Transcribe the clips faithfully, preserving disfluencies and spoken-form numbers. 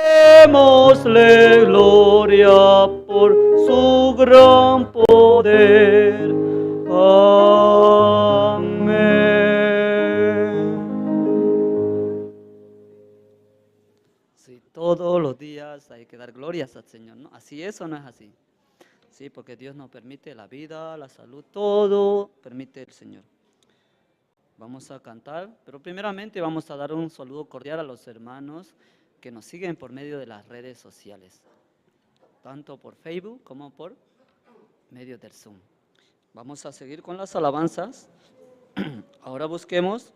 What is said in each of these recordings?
Démosle gloria por su gran poder. Amén. Sí, todos los días hay que dar glorias al Señor, ¿no? Así es o no es así. Sí, porque Dios nos permite la vida, la salud, todo permite el Señor. Vamos a cantar, pero primeramente vamos a dar un saludo cordial a los hermanos que nos siguen por medio de las redes sociales, tanto por Facebook como por medio del Zoom. Vamos a seguir con las alabanzas. Ahora busquemos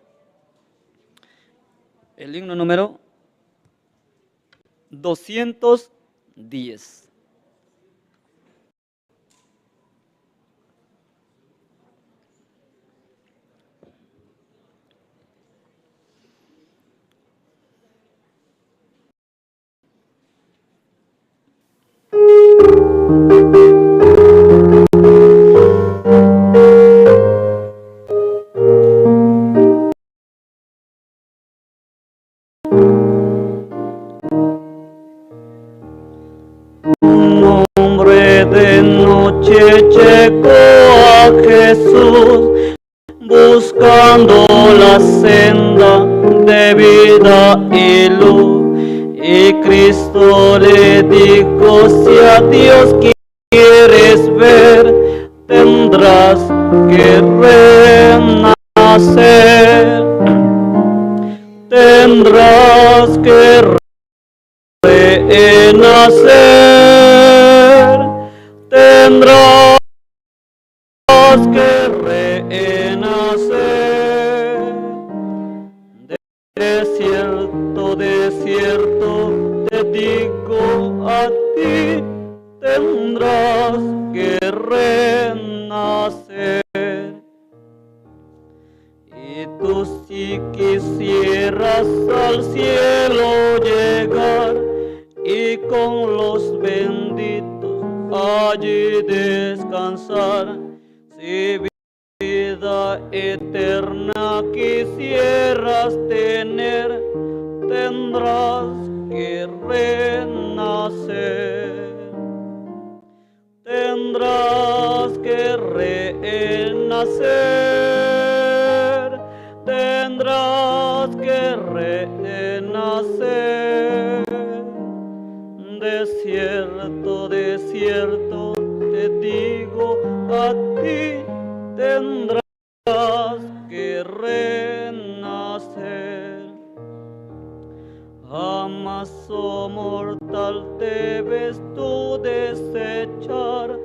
el himno número doscientos diez. Un hombre de noche llegó a Jesús, buscando la senda de vida y luz. Y Cristo le dijo: "Si a Dios quieres ver, tendrás que renacer, tendrás que renacer, tendrás que renacer. De cierto, de cierto te digo a ti, tendrás que renacer. Y tú, si quisieras al cielo llegar y con los benditos allí descansar, si vida eterna quisieras tener, tendrás que renacer. Tendrás que renacer, tendrás que renacer. De cierto, de cierto te digo a ti, tendrás que renacer. Jamás, oh mortal, debes tú desechar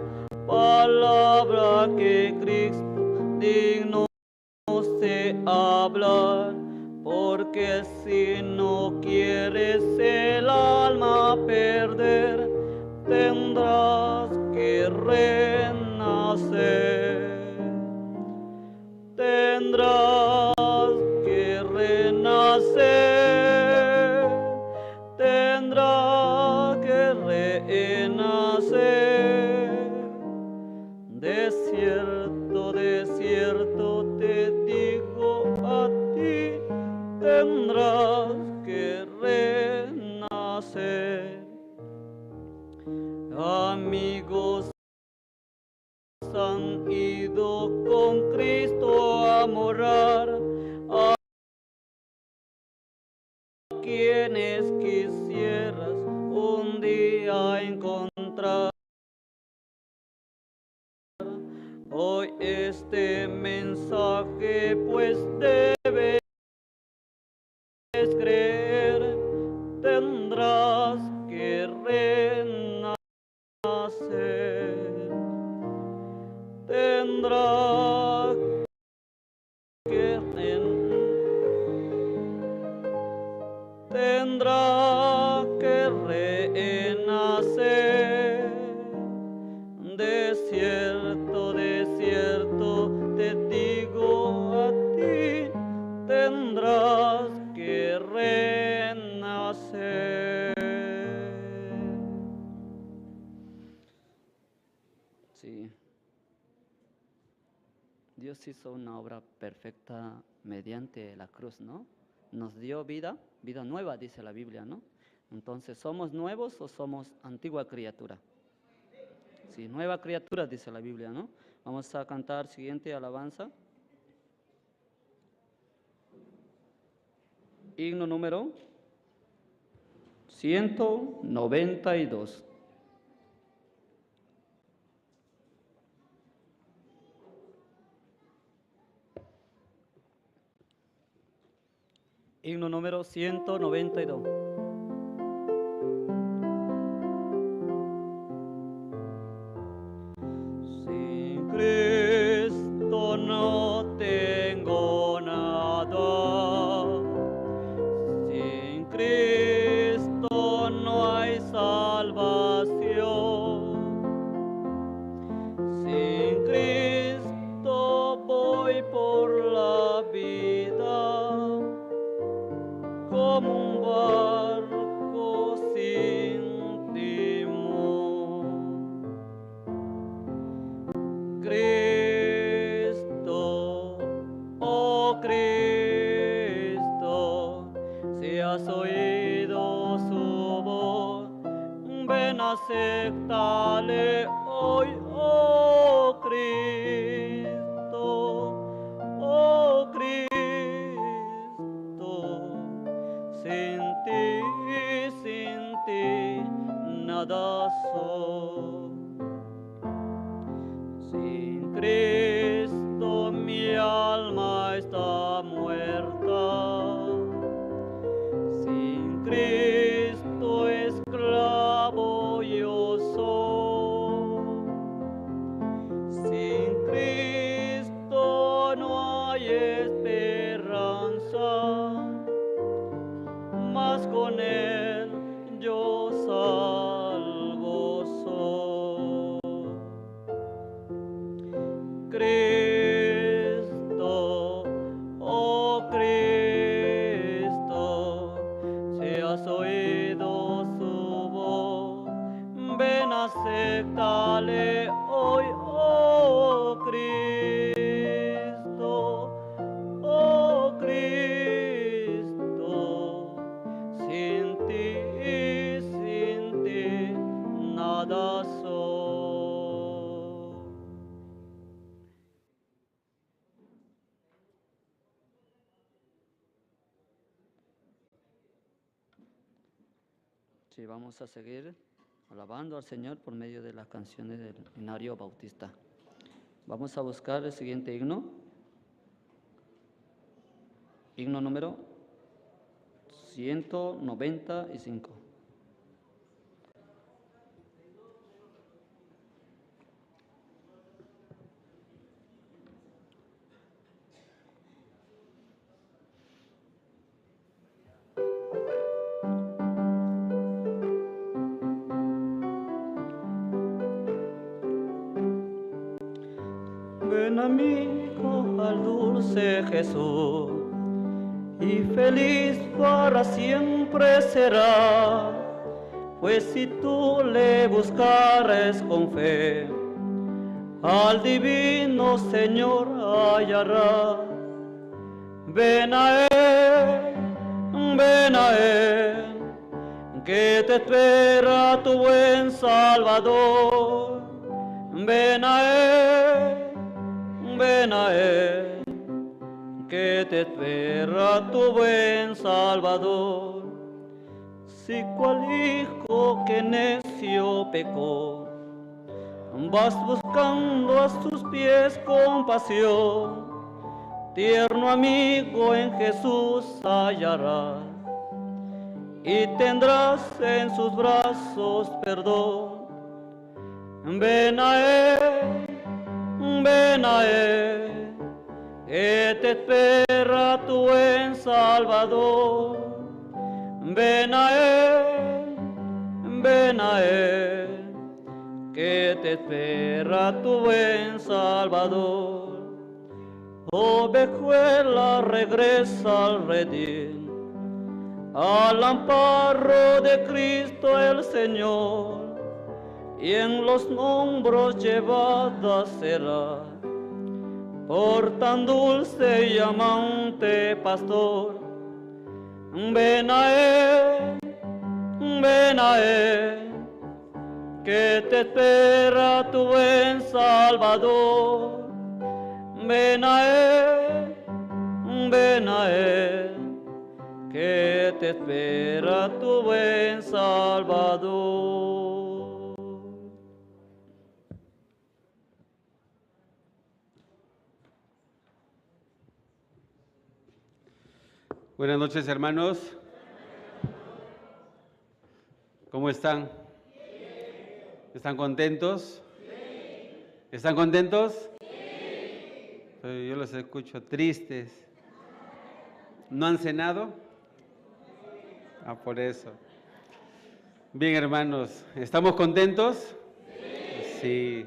palabra que Cristo digno se hablar, porque si no quieres el alma perder, tendrás que renacer. Tendrás que renacer, tendrás que renacer. De cierto, de cierto te digo a ti, tendrás que renacer. Amigos han ido con Cristo a morar, a quienes quisieras un día encontrar. Hoy este mensaje pues debes creer, tendrás que renacer, tendrás que ren-, tendrás que renacer. De cierto, de cierto te digo a ti, tendrás que renacer. Sí. Dios hizo una obra perfecta mediante la cruz, ¿no? Nos dio vida, vida nueva, dice la Biblia, ¿no? Entonces, ¿somos nuevos o somos antigua criatura? Sí, nueva criatura, dice la Biblia, ¿no? Vamos a cantar siguiente alabanza. Himno número ciento noventa y dos. Himno número ciento noventa y dos. Sin Cristo no tengo nada, sin Cristo no hay salvación. Sin Cristo voy por la vida como un barco sin timón. Cristo, oh Cristo, si has oído su voz, ven, acéptale hoy, oh Cristo, oh Cristo, sin ti, sin ti, nada soy. Sin Cristo mi alma está muerta. Sin Cristo esclavo yo soy. Sin Cristo no hay esperanza, mas con Él yo salvo soy. Cristo, oh Cristo, si has oído su voz, ven, acéptale hoy, oh Cristo, oh Cristo, sin ti, sin ti, nada soy. Sí, vamos a seguir alabando al Señor por medio de las canciones del Inario Bautista. Vamos a buscar el siguiente himno. Himno número ciento noventa y cinco. Ven, amigo, al dulce Jesús, y feliz para siempre será, pues si tú le buscares con fe, al divino Señor hallará. Ven a Él, ven a Él, que te espera tu buen Salvador. Ven a Él, ven a Él, que te espera tu buen Salvador. Si cual hijo que necio pecó, vas buscando a sus pies compasión, tierno amigo en Jesús hallarás y tendrás en sus brazos perdón. Ven a Él, ven a Él, que te espera tu buen Salvador. Ven a Él, ven a Él, que te espera tu buen Salvador. Ovejuela, regresa al redil, al amparo de Cristo el Señor, y en los hombros llevada será por tan dulce y amante pastor. Ven a Él, Ven a Él, que te espera tu buen Salvador. Ven a Él, ven a Él, que te espera tu buen Salvador. Buenas noches, hermanos. ¿Cómo están? ¿Están contentos? ¿Están contentos? Pero yo los escucho tristes. ¿No han cenado? Ah, por eso. Bien, hermanos, ¿estamos contentos? Sí.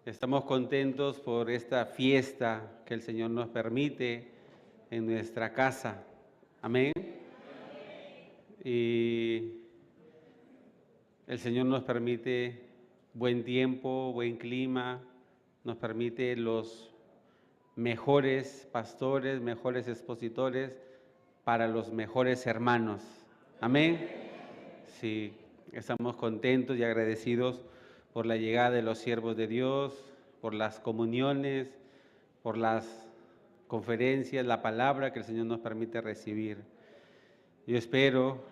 Estamos contentos por esta fiesta que el Señor nos permite en nuestra casa. Amén. Y el Señor nos permite buen tiempo, buen clima, nos permite los mejores pastores, mejores expositores para los mejores hermanos. Amén. Sí, estamos contentos y agradecidos por la llegada de los siervos de Dios, por las comuniones, por las conferencias, la palabra que el Señor nos permite recibir. Yo espero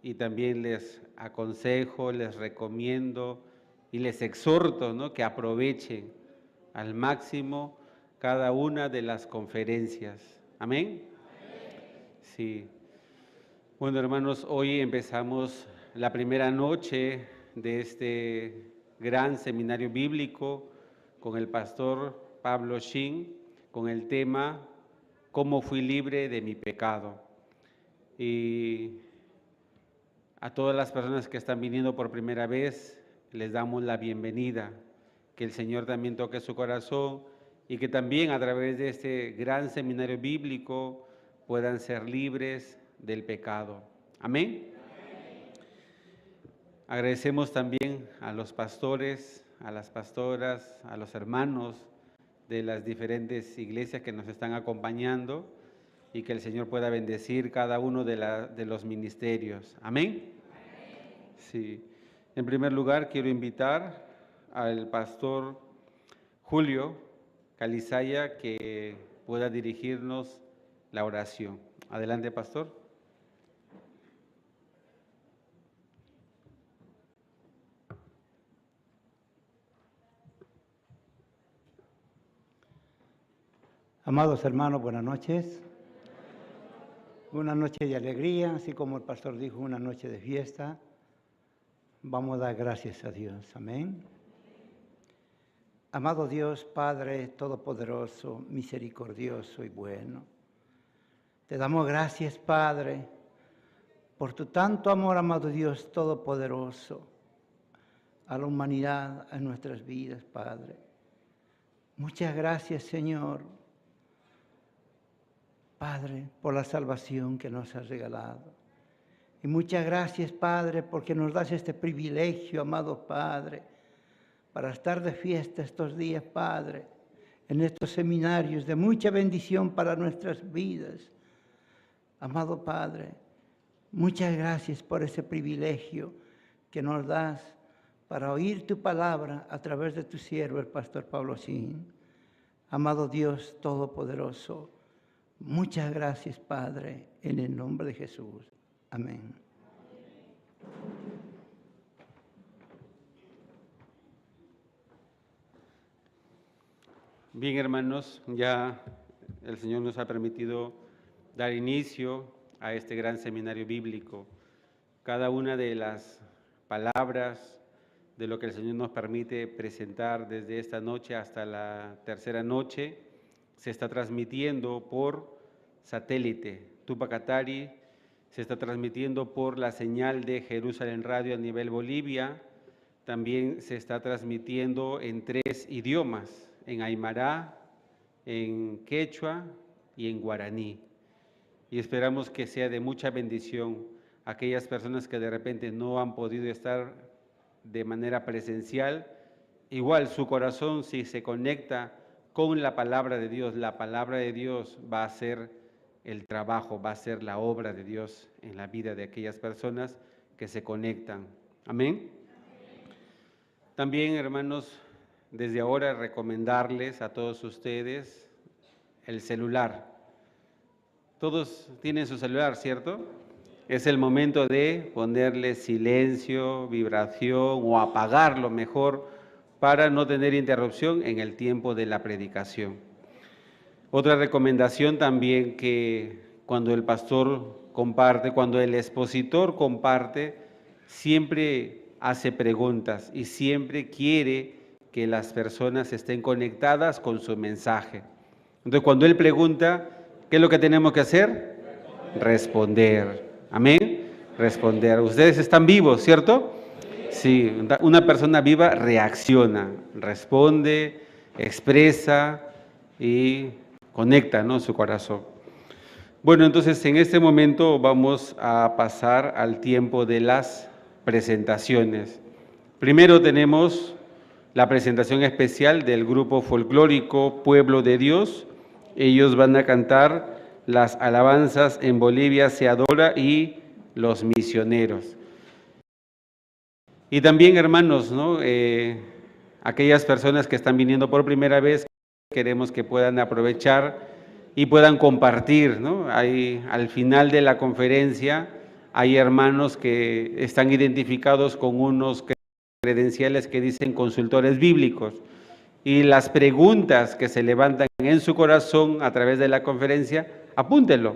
y también les aconsejo, les recomiendo y les exhorto, ¿no?, que aprovechen al máximo cada una de las conferencias. Amén. Sí. Bueno, hermanos, hoy empezamos la primera noche de este gran seminario bíblico con el pastor Pablo Shin, con el tema "¿Cómo fui libre de mi pecado?". Y a todas las personas que están viniendo por primera vez, les damos la bienvenida. Que el Señor también toque su corazón y que también a través de este gran seminario bíblico puedan ser libres del pecado. Amén. Agradecemos también a los pastores, a las pastoras, a los hermanos de las diferentes iglesias que nos están acompañando y que el Señor pueda bendecir cada uno de la, de los ministerios. Amén. Sí. En primer lugar, quiero invitar al pastor Julio Calizaya que pueda dirigirnos la oración. Adelante, pastor. Amados hermanos, buenas noches. Una noche de alegría, así como el pastor dijo, una noche de fiesta. Vamos a dar gracias a Dios. Amén. Amado Dios, Padre todopoderoso, misericordioso y bueno, te damos gracias, Padre, por tu tanto amor, amado Dios todopoderoso, a la humanidad, a nuestras vidas, Padre. Muchas gracias, Señor, Padre, por la salvación que nos has regalado. Y muchas gracias, Padre, porque nos das este privilegio, amado Padre, para estar de fiesta estos días, Padre, en estos seminarios de mucha bendición para nuestras vidas. Amado Padre, muchas gracias por ese privilegio que nos das para oír tu palabra a través de tu siervo, el pastor Pablo Sin. Amado Dios Todopoderoso, muchas gracias, Padre, en el nombre de Jesús. Amén. Bien, hermanos, ya el Señor nos ha permitido dar inicio a este gran seminario bíblico. Cada una de las palabras de lo que el Señor nos permite presentar desde esta noche hasta la tercera noche se está transmitiendo por satélite. Tupac Katari se está transmitiendo por la señal de Jerusalén Radio a nivel Bolivia. También se está transmitiendo en tres idiomas, en aymara, en quechua y en guaraní. Y esperamos que sea de mucha bendición a aquellas personas que de repente no han podido estar de manera presencial. Igual su corazón, si se conecta con la palabra de Dios, la palabra de Dios va a hacer el trabajo, va a ser la obra de Dios en la vida de aquellas personas que se conectan. Amén. También, hermanos, desde ahora recomendarles a todos ustedes el celular. Todos tienen su celular, ¿cierto? Es el momento de ponerle silencio, vibración o apagarlo mejor para no tener interrupción en el tiempo de la predicación. Otra recomendación también, que cuando el pastor comparte, cuando el expositor comparte, siempre hace preguntas y siempre quiere que las personas estén conectadas con su mensaje. Entonces, cuando él pregunta, ¿qué es lo que tenemos que hacer? Responder. Amén. Responder. Ustedes están vivos, ¿cierto? Sí, una persona viva reacciona, responde, expresa y conecta, ¿no?, su corazón. Bueno, entonces en este momento vamos a pasar al tiempo de las presentaciones. Primero tenemos la presentación especial del grupo folclórico Pueblo de Dios. Ellos van a cantar las alabanzas "En Bolivia se adora" y "Los misioneros". Y también, hermanos, ¿no? Eh, aquellas personas que están viniendo por primera vez, queremos que puedan aprovechar y puedan compartir, ¿no? Hay, al final de la conferencia, hay hermanos que están identificados con unos credenciales que dicen consultores bíblicos. Y las preguntas que se levantan en su corazón a través de la conferencia, apúntenlo.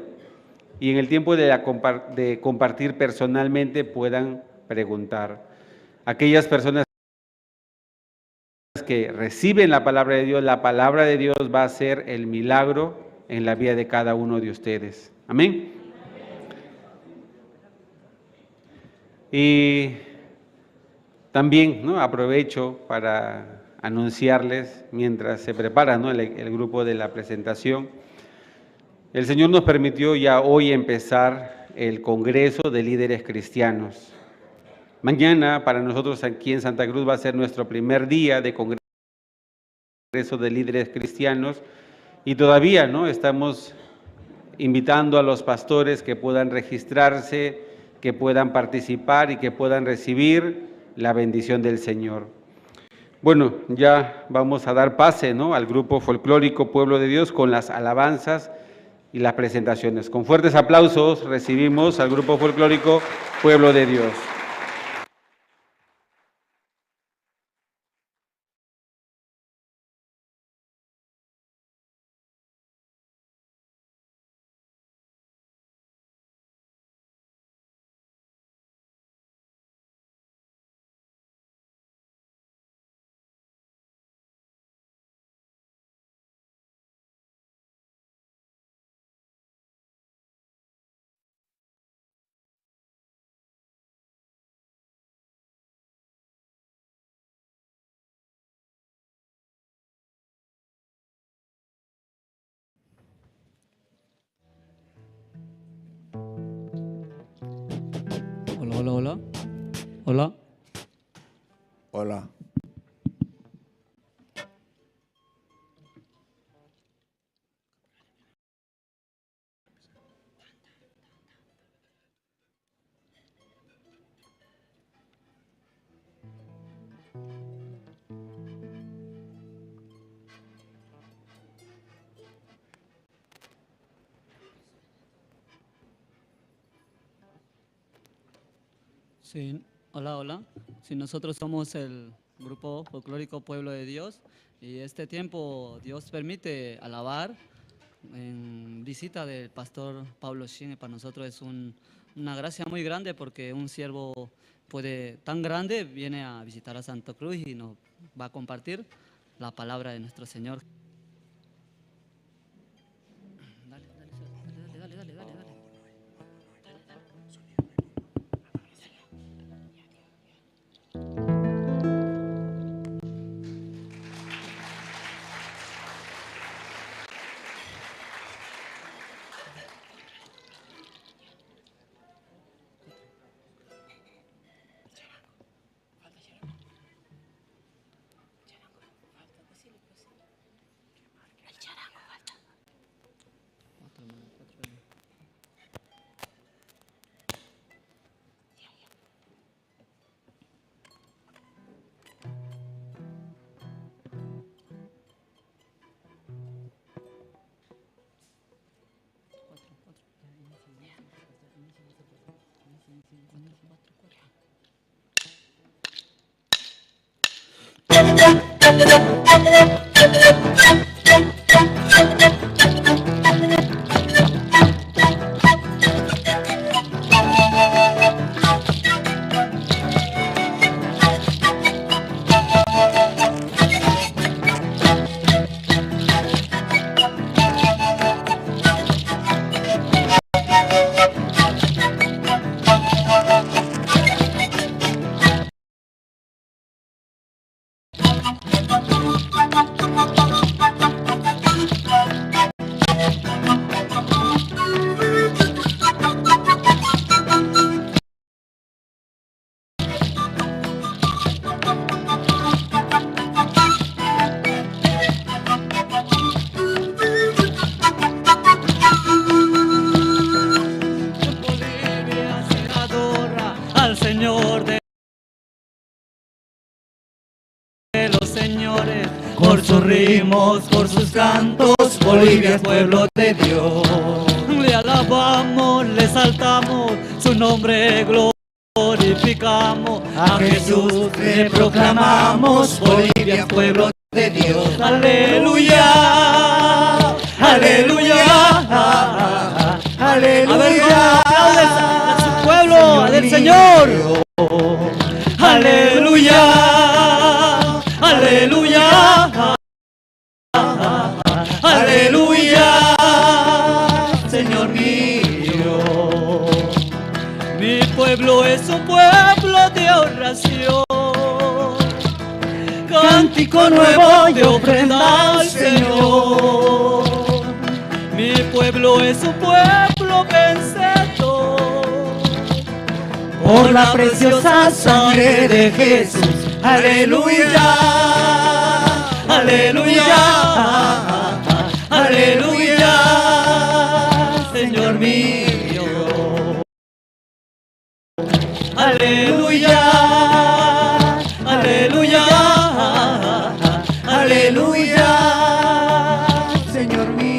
Y en el tiempo de, la compar-, de compartir personalmente puedan preguntar. Aquellas personas que reciben la palabra de Dios, la palabra de Dios va a hacer el milagro en la vida de cada uno de ustedes. Amén. Y también, ¿no?, aprovecho para anunciarles, mientras se prepara, ¿no?, el, el grupo de la presentación, el Señor nos permitió ya hoy empezar el Congreso de Líderes Cristianos. Mañana para nosotros aquí en Santa Cruz va a ser nuestro primer día de Congreso de Líderes Cristianos y todavía, ¿no?, estamos invitando a los pastores que puedan registrarse, que puedan participar y que puedan recibir la bendición del Señor. Bueno, ya vamos a dar pase, ¿no?, al grupo folclórico Pueblo de Dios con las alabanzas y las presentaciones. Con fuertes aplausos recibimos al grupo folclórico Pueblo de Dios. Hola, hola, hola. Hola. Hola. Sí, hola, hola. Sí, nosotros somos el grupo folclórico Pueblo de Dios y este tiempo Dios permite alabar en visita del pastor Pablo Shin. Para nosotros es un, una gracia muy grande porque un siervo puede, tan grande, viene a visitar a Santa Cruz y nos va a compartir la palabra de nuestro Señor. Dale, dale, dale, dale, dale, dale. Bolivia se adora al Señor de los señores, por sus ritmos, por sus cantos, Bolivia es pueblo de Dios. Le alabamos, le exaltamos, su nombre glorificamos, a Jesús le proclamamos, Bolivia es pueblo de Dios. Aleluya, aleluya, aleluya. A ver, ¿cómo aplaudes a su pueblo, al Señor? Aleluya, aleluya, aleluya, Señor mío. Mi pueblo es un pueblo de oración. Cántico nuevo yo ofrenda al Señor. Mi pueblo es un pueblo vencedor. Por la preciosa sangre de Jesús. Aleluya. Aleluya. Aleluya. Señor mío. Aleluya, aleluya, aleluya, Señor mío.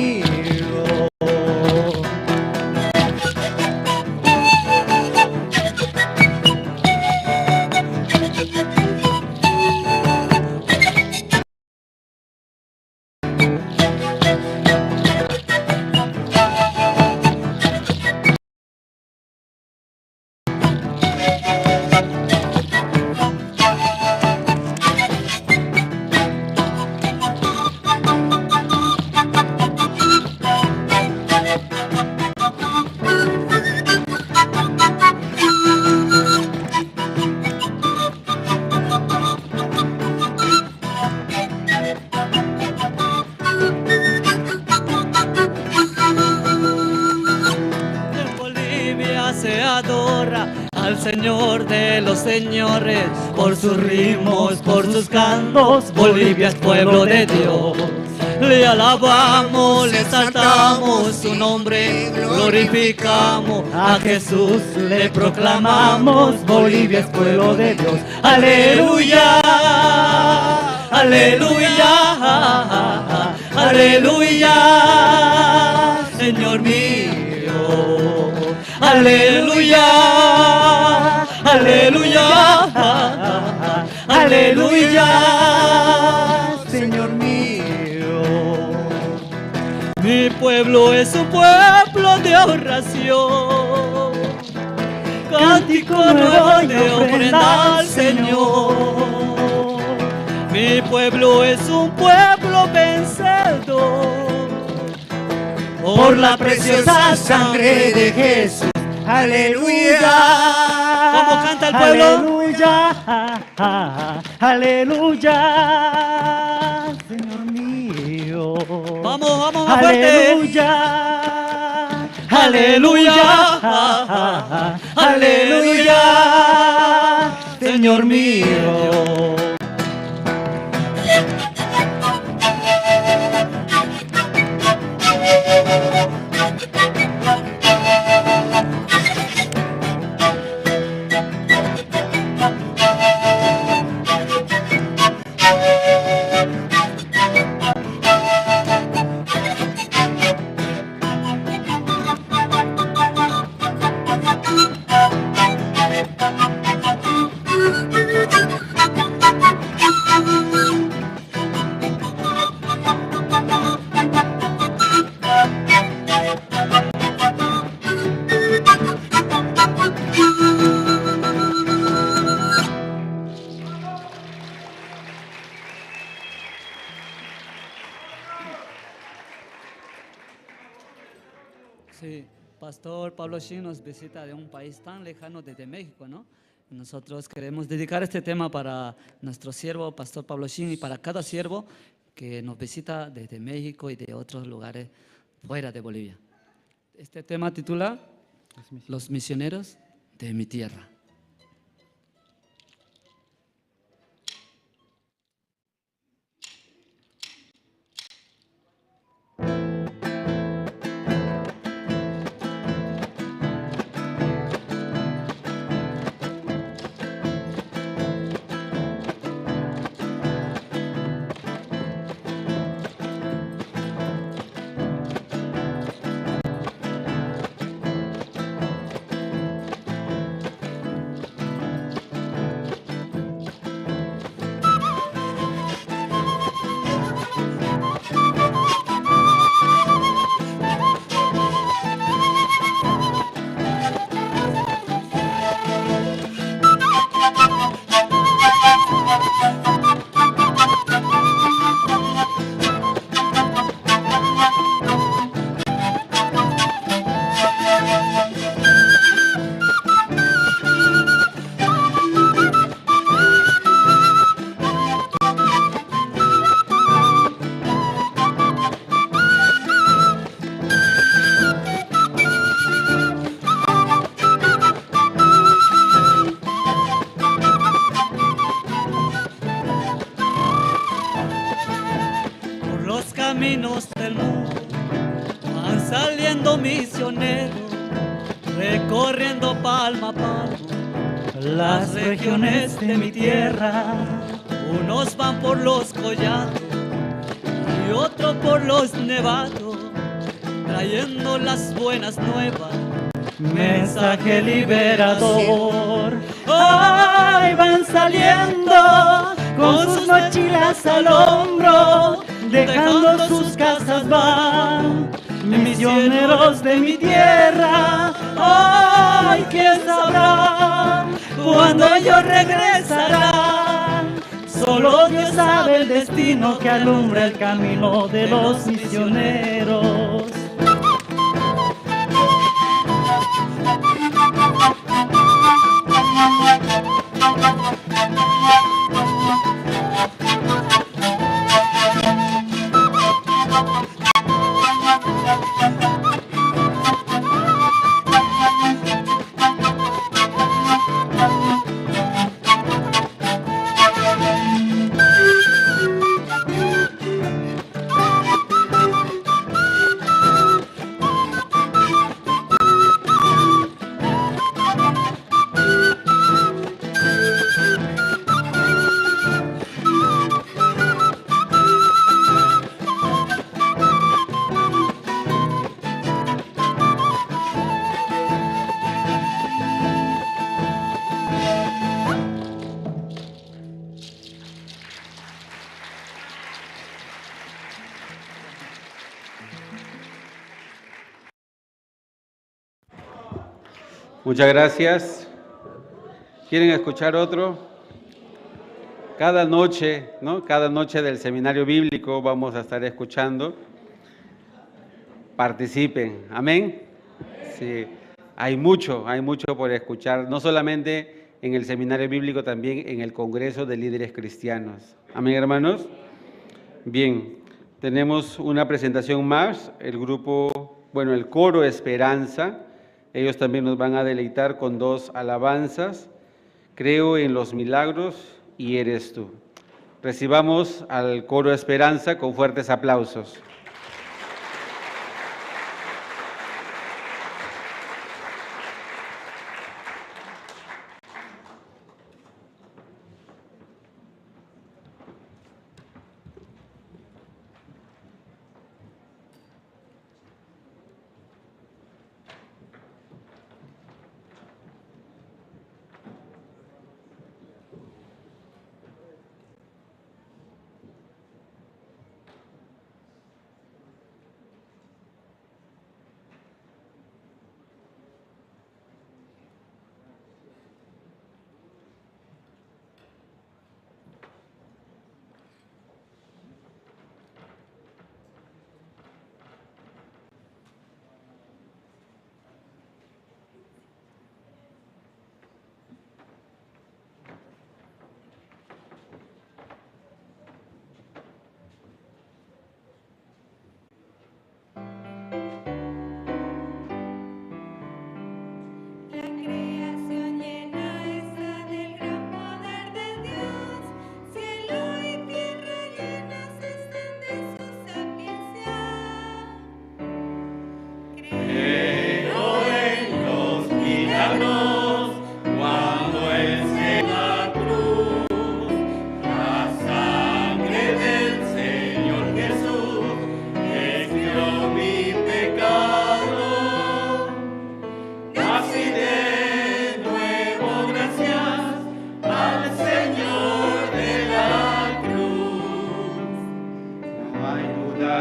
En Bolivia se adora al Señor de los señores, por sus ritmos, por sus cantos, Bolivia es pueblo de Dios. Le alabamos, le exaltamos su nombre, glorificamos a Jesús, le proclamamos, Bolivia es pueblo de Dios. Aleluya, aleluya, aleluya, Señor mío. Aleluya, aleluya, aleluya, Señor mío. Mi pueblo es un pueblo de oración. Cántico nuevo de ofrenda al Señor. Mi pueblo es un pueblo vencedor. Por la preciosa sangre de Jesús. Aleluya. ¿Cómo canta el pueblo? Aleluya. Aleluya, Señor mío. Vamos, vamos, más fuerte. Aleluya, aleluya, aleluya, Señor mío. Sí, Pastor Pablo Shin nos visita de un país tan lejano desde México, ¿no? Nosotros queremos dedicar este tema para nuestro siervo, Pastor Pablo Shin, y para cada siervo que nos visita desde México y de otros lugares fuera de Bolivia. Este tema titula Los misioneros de mi tierra. Por los caminos del mundo van saliendo misioneros, recorriendo palma a palma las regiones de mi tierra. Unos van por los collados y otros por los nevados, trayendo las buenas nuevas, mensaje liberador. Ay, van saliendo con sus mochilas al hombro, dejando sus casas van, misioneros de mi tierra. Ay, quién sabrá cuándo ellos regresarán. Solo Dios sabe el destino que alumbra el camino de los misioneros. Muchas gracias. ¿Quieren escuchar otro? Cada noche, ¿no? Cada noche del seminario bíblico vamos a estar escuchando. Participen. Amén. Sí, hay mucho, hay mucho por escuchar, no solamente en el seminario bíblico, también en el Congreso de Líderes Cristianos. Amén, hermanos. Bien, tenemos una presentación más. El grupo, bueno, el coro Esperanza, ellos también nos van a deleitar con dos alabanzas. Creo en los milagros y eres tú. Recibamos al coro Esperanza con fuertes aplausos.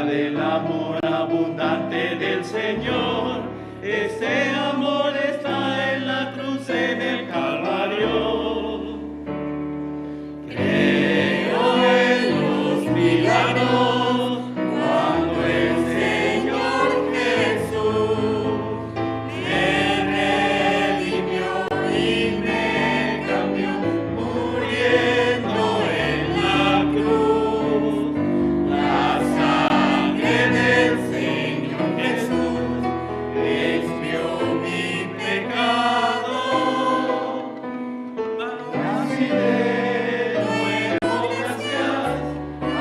Del amor abundante del Señor, este amor está en la cruz, en el Calvario. Creo en los milagros, cuando el Señor Jesús me redimió y me cambió, muriendo en la cruz. La sangre del Señor Jesús expió mi pecado. Así de nuevo gracias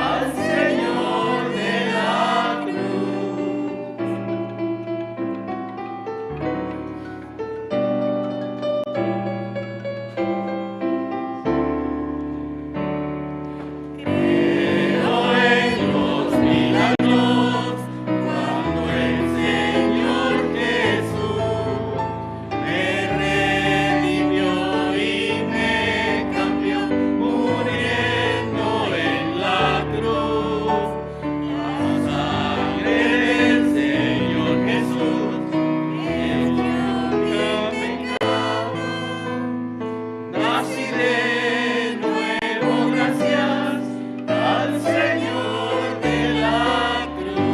al Señor de la cruz. Creo en los milagros, cuando el Señor Jesús me redimió y me cambió, muriendo en la cruz. La sangre del Señor Jesús me dio pecado. Nací de nuevo gracias al Señor de la cruz.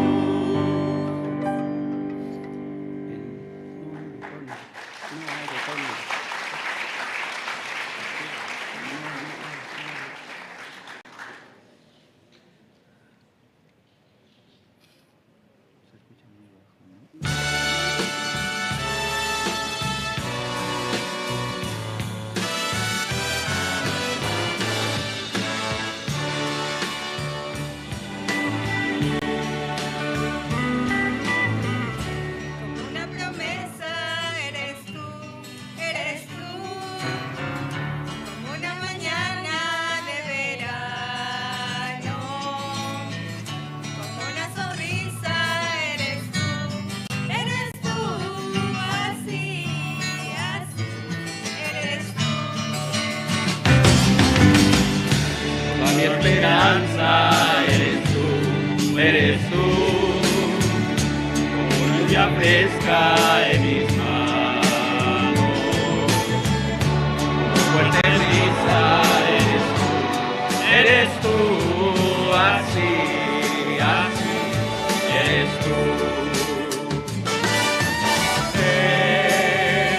Como una promesa eres tú, eres tú, como una mañana de verano, como una sonrisa eres tú, eres tú, así, así eres tú. Toda mi esperanza eres tú, eres tú, como lluvia fresca en mis manos, como fuerte brisa eres tú, eres tú, así, así eres tú.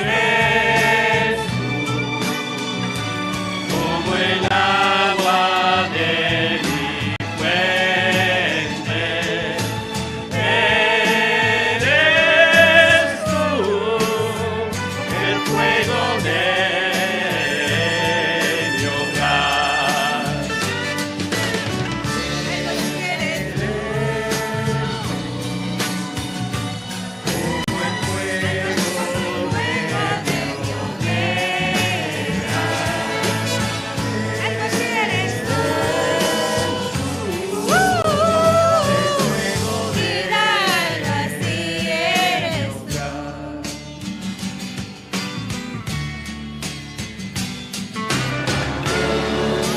Eres tú como el agua de mi fuente. Eres tú el fuego de mi hogar.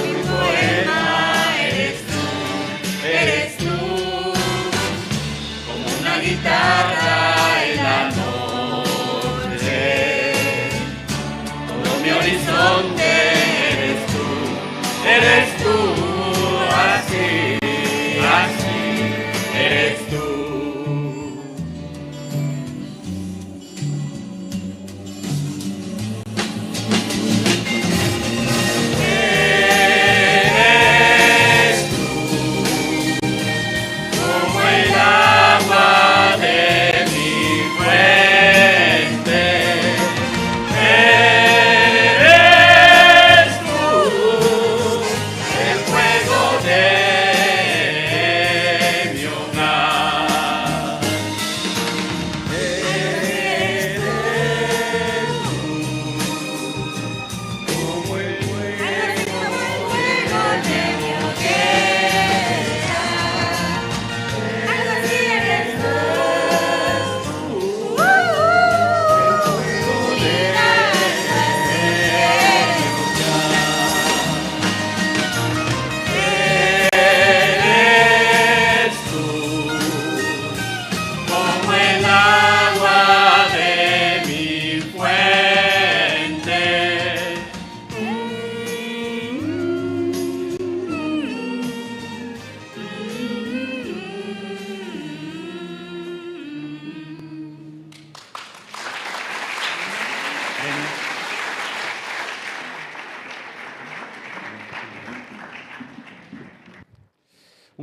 Mi poema eres tú, eres tú, como una guitarra en la noche, todo mi horizonte eres tú, eres tú, así, así eres tú. Eres tú, como el agua de mi fuente. Eres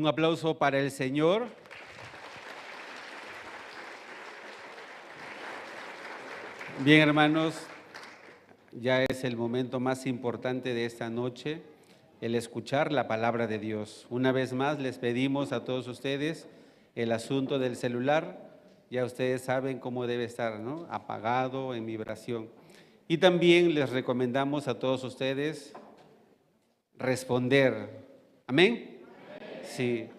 Un aplauso para el Señor. Bien, hermanos, ya es el momento más importante de esta noche, el escuchar la palabra de Dios. Una vez más, les pedimos a todos ustedes el asunto del celular. Ya ustedes saben cómo debe estar, ¿no? Apagado, en vibración. Y también les recomendamos a todos ustedes responder. ¿Amén? Sí.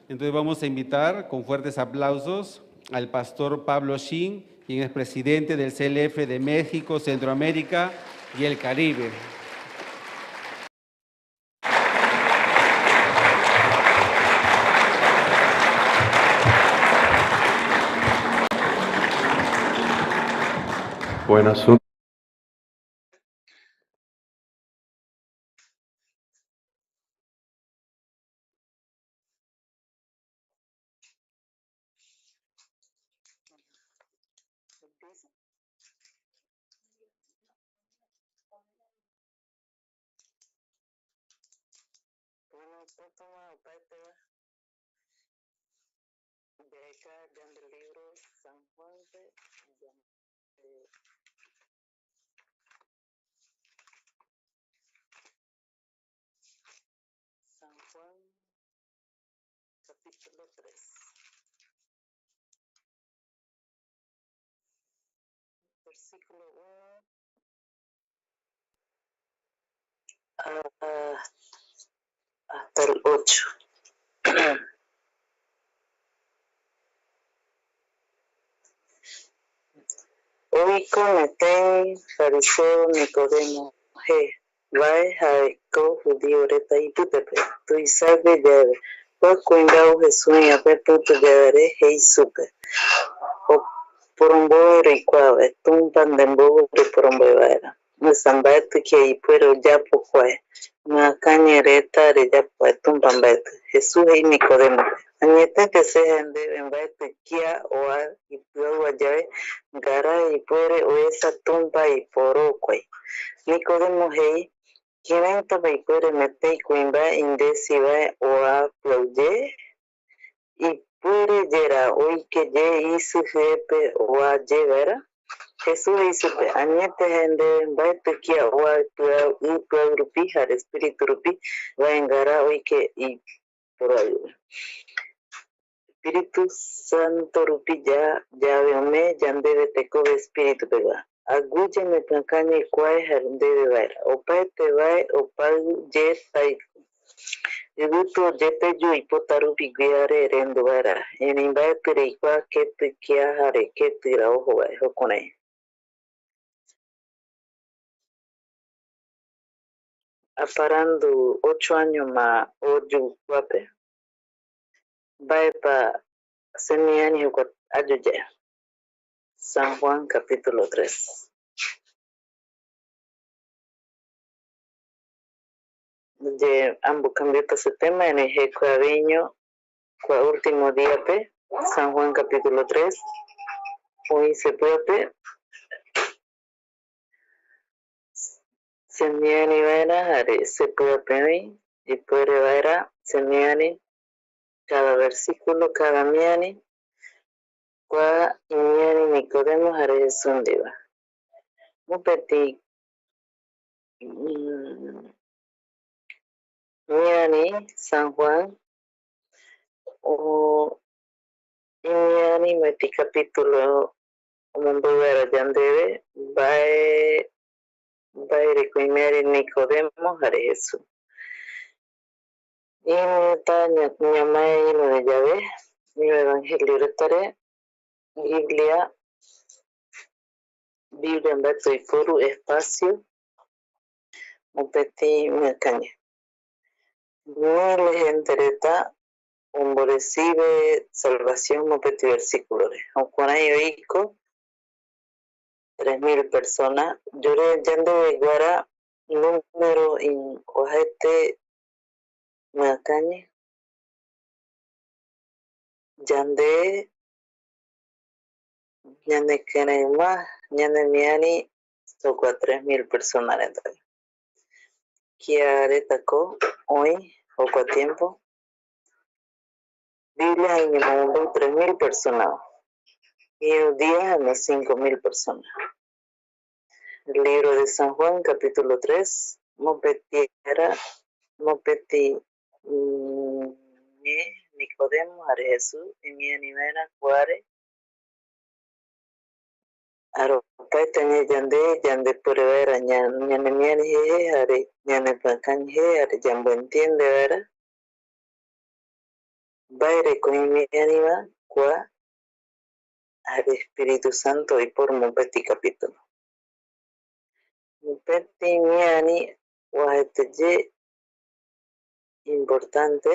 Entonces vamos a invitar con fuertes aplausos al pastor Pablo Shin, quien es presidente del C L F de México, Centroamérica y el Caribe. Buenas. Bueno, séptimo, parte de acá, ya del libro San Juan, de, de San Juan, capítulo tres, versículo uno a, hasta el ocho. Oiko metei fariseo Nicodemo jee, vae jaeko judío reta ipype pe, tuisague yae, kua kuimbae ou Jesús iño pe pïtu yave re jei supe: "Oporomboe reikuaave, Tumpa nde mbou reporomboe vaera, esa mbaetɨ kia ipuere oyapo kuae, miakãñe reta reyapo vae Tumpa mbaetɨ." Jesús jei Nicodemope: "Añetete che jae ndeve, mbaetɨ kia oa ipyauva yave, ngara ipuere oesa Tumpa iporokuai." Nicodemo jei: "Kiraitapa ipuere metei kuimbae indesi vae oa pyau ye? Ipuere yera oike ye isɨ jɨepe oa ye vaera?" Jesús jei supe: "Añete jae ndeve, mbaetɨ kia oa ipyau, ipyau rupi jare espíritu rupi vae ngara oike iporoaiu. Espíritu Santo rupi ya, llave ome yandeve tekove espíritu pegua. Aguyeme pɨakañɨ kuae jae ndeve vaera. Opaete vae opau ye taɨkue. Ivɨtu oyepeyu oipota rupi guiare erendu vaera, erei mbaetɨ reikua ketɨ kia jare ketɨra ojo vae jukurai." Aparandu ocho año ma oyu kuape, mbaepa semiari jokua ayu yae. San Juan capítulo tres. Ye ambocambiota se tema, erei jekuaveño kua último díape, San Juan capítulo tres, oĩ sepy'ape, semiari vaera jare sepy'ape oĩ, ipuere vaera semiari cada versículo, cada miari, kua imiari Nicodemo jare Jesús ndieva. Mopeti, mm, miari San Juan, o, imiari mopeti capítulo omomboe vaera yandeve mbae, mbaereko imiari Nicodemo jare Jesús. Irueta ña-, ñamae iruva yave, iru evangelio retare, Biblia, Biblia mbaetɨ oiporu espacio, mopeti miakãñe. Miles gente reta omboresive salvación mopeti versículo re. Jukurai oiko tres mil persona. Yore yandeve guara número in-, oajaete miakãñe. Yande ñanekɨreɨma ñanemiari jokua tres mil persona reta. Kia retako oĩ jokua tiempo? Biblia iñemombeu tres mil persona, iru dia jaema cinco mil persona. Libro de San Juan, capítulo tres, mopeti ara, mopeti, mm, ñe Nicodemo jare Jesús imiari vaera kuare, jare opaete ñe yande, yande puere vaera ña-, ñanemiari jeje jare ñanepɨakañi jeje jare yamboentiende vaera mbaereko imiariva kua jare Espíritu Santo oiporu mopeti capítulo. Mopeti imiari oajaeteye importante,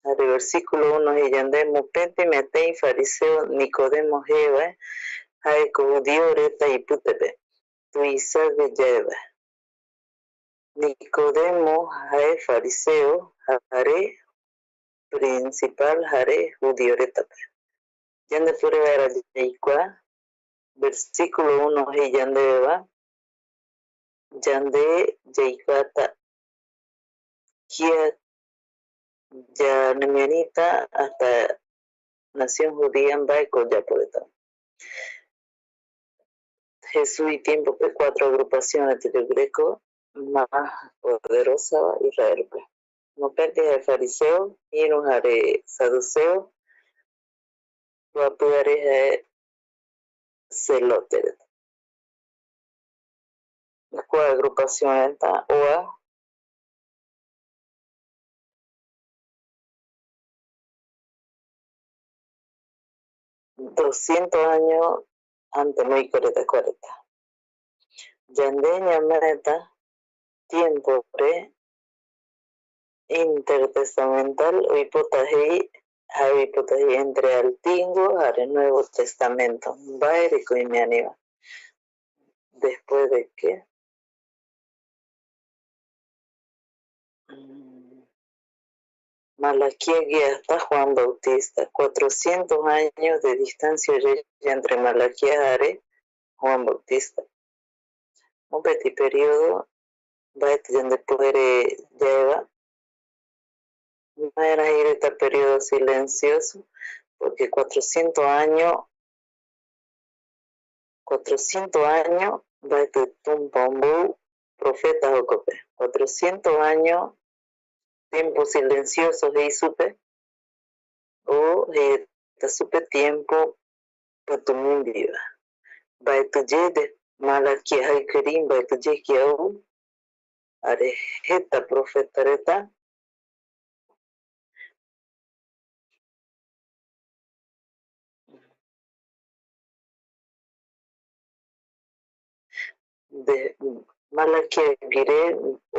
jare versículo uno jei yande, mopeti metei fariseo Nicodemo jeevae, jaeko judío reta ipitepe, tuisague yaevae. Nicodemo jae fariseo jare principal jare judío retape. Yande puere vaera yaikua, versículo uno jei yandeveva, yande yaikuata kia ñanemiarita hasta nación judía mbaeko oyapo reta. Jesús itiempope cuatro agrupación reta yoguireko más poderosava Israelpe. Mopeti jae fariseo, iru jare saduceo, kua piare jae celote reta. Kua agrupación reta oa doscientos año antes oiko reta kua reta. Yande ñamaeta tiempore intertestamental oipota jei, jae oipota jei entre Antiguo jare Nuevo Testamento, mbaereko imiariva. Después de que, mm, Malaquíague hasta Juan Bautista, cuatrocientos años de distancia entre Malaquías jare Juan Bautista. Mopeti periodo mbaeti yandepuere yaeva. Maera jei reta periodo silencioso, porque cuatrocientos año, cuatrocientos año mbaeti Tumpa ombou profeta jokope. Cuatrocientos año tiempo silencioso jei supe, o jei reta supe tiempo pïtumimbiva. Mbaetiyee de Malaquías jaikɨri, mbaetiyee kia ou, jare jeta profeta reta. De Malaquías guire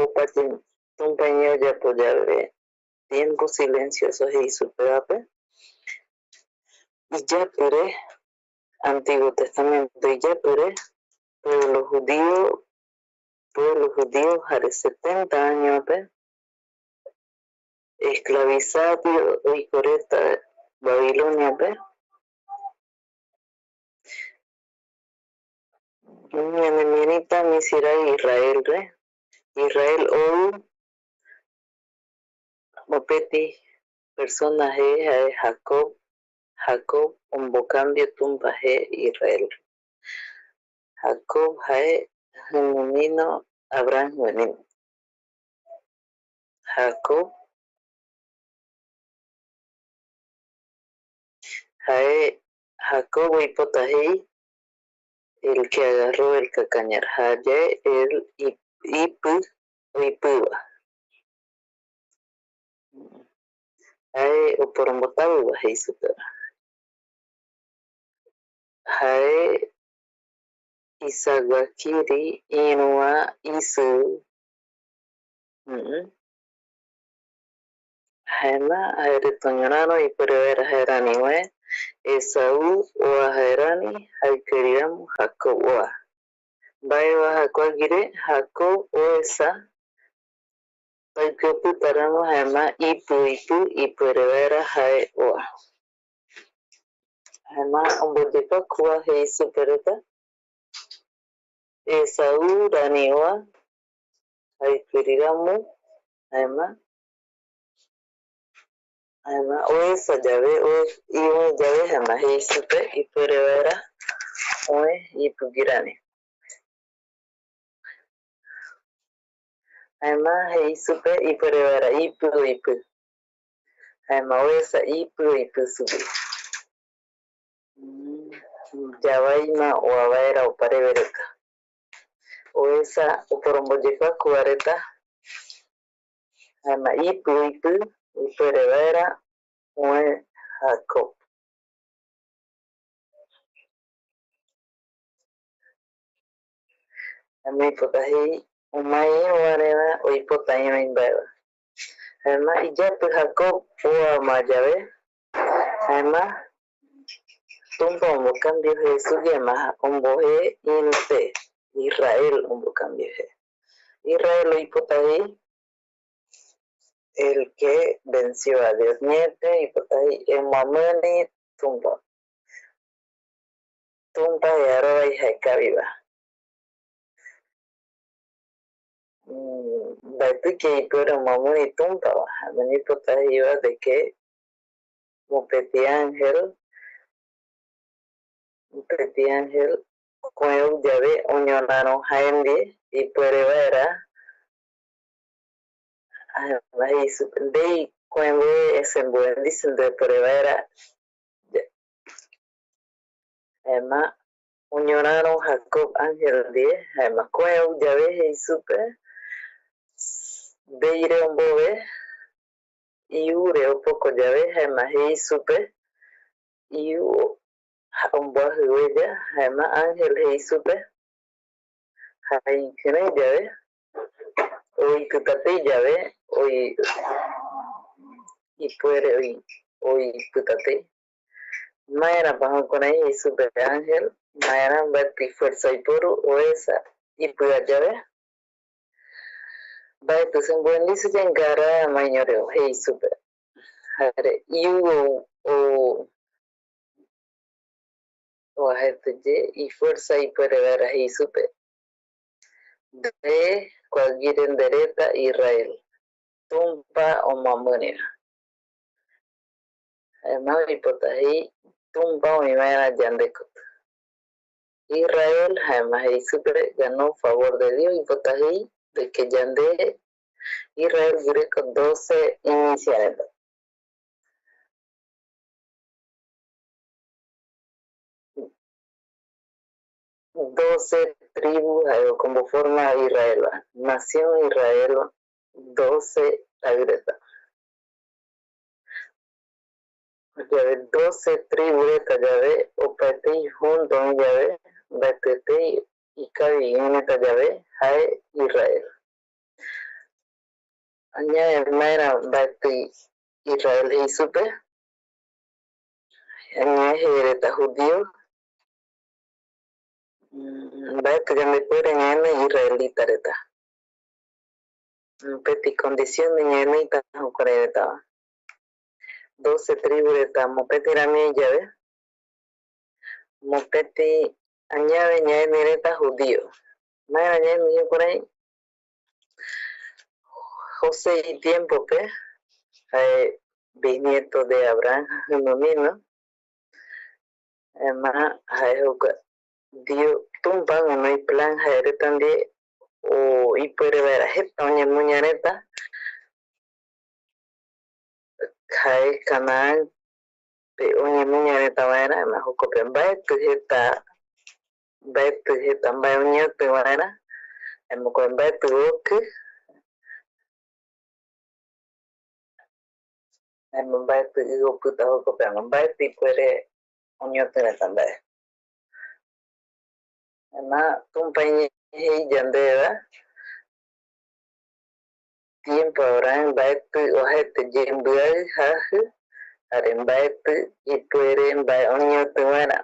opa Tumpa iñee oyapo yave tiempo silencioso jei supevape, iyapire, Antiguo Testamento iyapire, pueblo judío, pueblo judío jare setenta añope esclavizado oiko reta Babiloniape. Ñanemiarita misirai Israelre, Israel ou mopeti persona jee jae Jacob, Jacob ombocambio Tumpa jee Israel. Jacob jae jemimino Abraham jemimino. Jacob jae, Jacob oipota jei, el que agarró el cacañar, jayae el ip-, ipɨ oipɨva. Jae oporombotavyva jei supeva. Jae isaguakiri irüva isɨ. Mm. Jaema jaereta oñoraro ipuere vaera jaerani ovae, Esaú oa jaerani, jaikɨriramo Jacob oa. Mbaeva jakuaguire, Jacob oesa taikue opita ramo, jaema ipɨ oipɨ ipuere vaera jae oa. Jaema omboyepakuva jei supe reta, Esaú rani oa, jaikɨriramo, jaema Jaema oesa yave, oe-, iñi yave, jaema jei supe ipuere vaera oe ipigui rari. Jaema jei supe ipuere vaera ipi oipi. Jaema oesa ipi oipi sugui. Mm, yavaima oa vaera opareve reta. Oesa oporomboyekuaku va reta. Jaema ipi oipi ipuere vaera oe Jacob. Jaema oipota jei omae iru vareva oipota iru imbaeva. Jaema iyapi Jacob oama yave, jaema Tumpa ombocambio jee sugui, jaema ombojee iru tee, Israel ombocambio jee. Israel oipota jei, el que venció a Dios. Ñaepe oipota jei, emoamiri Tumpa. Tumpa jearovai jaekaviva. Mm, mbaetiki ipuere omoamiri Tumpava, jaema oipota jeiva de que mopeti ángel, mopeti ángel koe ou yave oñoraro jae ndie ipuere vaera, jaema jei supe, ndei koe mbove semboendisi ndepuere vaera. Jaema oñoraro Jacob ángel ndie, jaema koe ou yave jei supe, ndeire ombove, iure opoko yave, jaema jei supe, iu omboaji ueya, jaema ángel jei supe, jae ikirei yave, oipita tei yave, oi-, ipuere oi-, oipita tei. Maerapa jukurai jei supe ángel? Maera mbaeti fuerza oiporu oesa ipia yave? Mbaeti semboendisi yae ngara ma iñoreo, jei supe. Jare iu ou, ou oajaete ye ifuerza ipuere vaera jei supe, nde kuaguire nde reta Israel, Tumpa omoamiri va. Jaema oipota jei Tumpa oï vaera yande koti. Israel, jaema jei supe, ganó favor de Dios, oipota jei de que yande Israel guireko doce iñicha reta. Doce tribu jae jokua omboforma Israelva, nación Israelva, doce taɨ reta. Yave doce tribu reta yave, opaetei junto oï yave, mbaetɨetei ikavi iñi reta yave, jae Israel. Añae maera mbaetɨ Israel jei supe, añae jee reta judío, mm, mbaetɨ yandepuere ñaenoi israelita reta. Mopeti condición ñaenoita jukurai retava. Doce tribu reta mopeti rami oï yave, mopeti añave ñaenii reta judío. Maera ñaenii jukurai? José itiempope, jae bisnieto de Abraham, jajɨmɨmino, jaema jae jokua Dios, Tumpa guinoi plan jae reta ndie, o ipuere vaera jeta oñemuña reta, jae Canaán pe oñemuña reta vaera, jaema jokope mbaetɨ jeta, mbaetɨ jeta mbae oñeotɨ vaera, jaema jokua mbaetɨ okɨ, jaema mbaetɨ ɨ opɨta jokope, jaema mbaetɨ ipuere oñeotɨ reta mbae. Jaema Tumpa iñee jei yandeve va, tiempo Abraham mbaetɨ oajaete yembɨaɨ jajɨ, jare mbaetɨ ipuere mbae oñeotɨ vaera.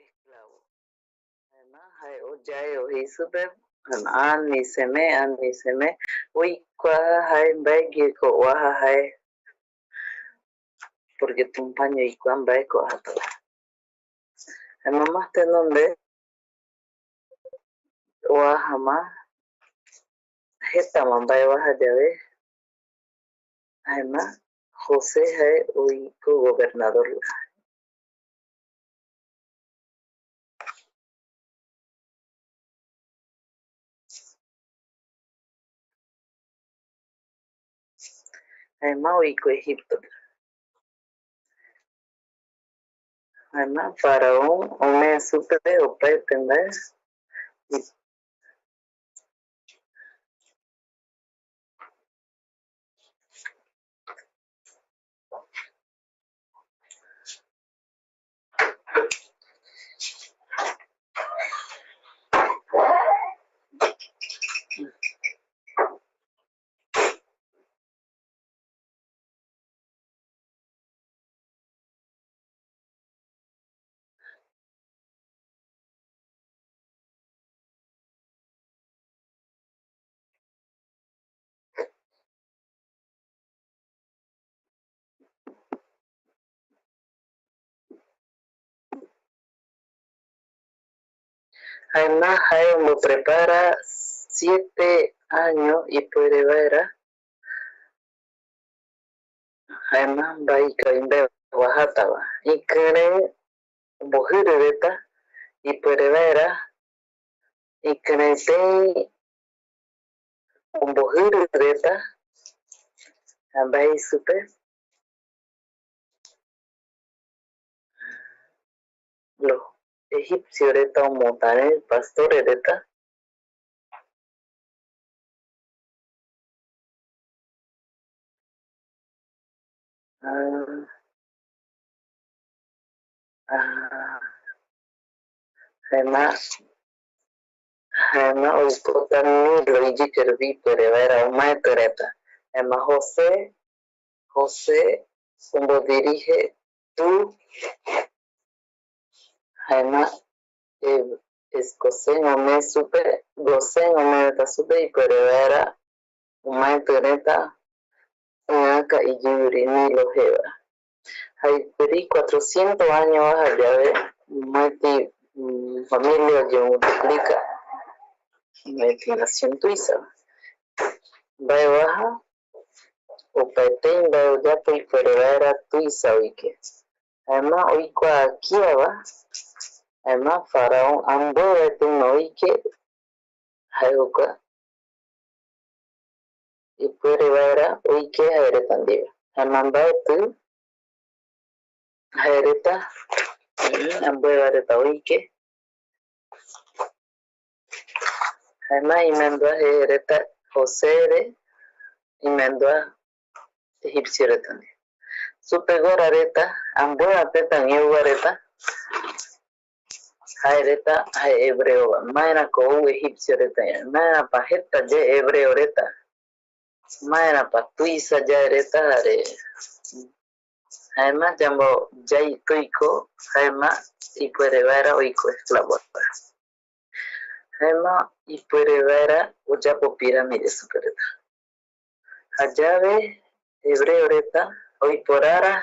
Esclavo. Jaema jae oyaeo jei supe, jaema aniseme, aniseme, oikuaa jae mbaeguieko oaja jae, porque Tumpaño oikua mbaeko oajata. Jaema más tenonde oajama, jetama mbae oaja yave, jaema José jae oiko gobernador. Jaema oiko Egiptope. Jaema faraón omee supe opaete mbae. Jaema jae omboprepara siete año ipuere vaera, jaema mbae ikavi mbae oajatava, ikirei ombojiri reta ipuere vaera, ikirei tei ombojiri reta, jaema jei supe, los egipcio reta omotare pastores reta. Ah, ah, jaema, jaema oipota Nilo iyike rupi ipuere vaera omaeti reta. Jaema José, José ombodirige tu, jaema, eh, es Gosén omee supe, Gosén omee reta supe ipuere vaera omaeti reta ïaka iyiviri Nilo jeva. Jae jokua cuatrocientos año oaja yave, mopeti, mm, familia oyemultiplica, mopeti nación tuisa. Mbae oaja, opaetei mbae oyapo ipuere vaera tuisa oike. Jaema oikuaa kiava, jaema faraón ambuevaeteima oike, jae jokua ipuere vaera oike jae reta ndive. Jaema mbaeti jae reta, mm, ambueva reta oike. Jaema imendua jeje reta Josére, imendua egipcio reta ndive. Supeguara reta, ambueva tëtaguiugua reta, jae reta jae hebreova. Maerako ou egipcio reta ñae? Maerapa jeta yae hebreo reta? Maerapa tuisa yae reta jare? Jaema yambo-, yaitoiko, jaema ipuere vaera oiko esclavo. Jaema ipuere vaera oyapo pirámide supe reta. Jayave hebreo reta oiporara,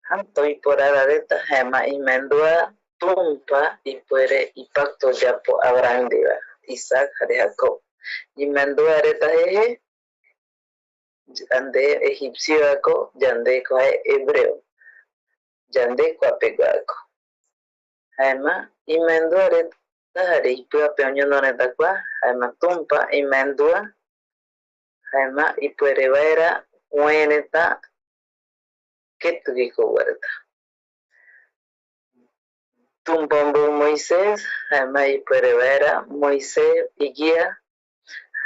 jata oiporara reta, jaema imendua Tumpa ipuere ipacto oyapo Abraham ndieva, Isaac jare Jacob. Imendua reta jeje, yande egipciovako, yandeko jae hebreo, yande kuapeguako. Jaema imendua reta jare ipyapea oñono reta kua, jaema Tumpa imaendua, jaema ipuere vaera oe reta ketïgui ko oureta. Tumpa ombou Moisés, jaema ipuere vaera Moisés iguía,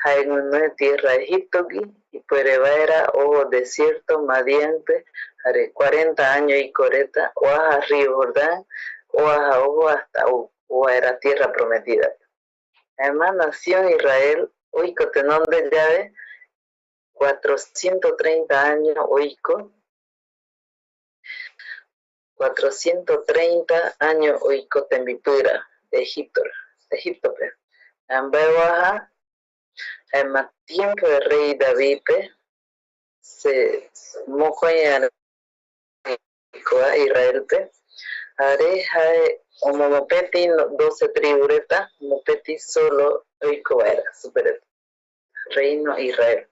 jae guinoi tierra Egipto gui, ipuere vaera ojo desierto Madiánpe, jare cuarenta año oiko reta, oaja río Jordán, oaja ojo hasta ou, ou vaera tierra prometida. Jaema nación Israel oiko tenonde yave, cuatrocientos treinta año oiko, cuatrocientos treinta año oiko tembipira Egipto, Egiptope. Jaema mbae oaja, jaema tiempo de rey Davidpe, se, mokoi ara oikoa Israelpe, jare jae omomopeti doce tribu reta, mopeti solo oiko vaera supe reta, reino Israel.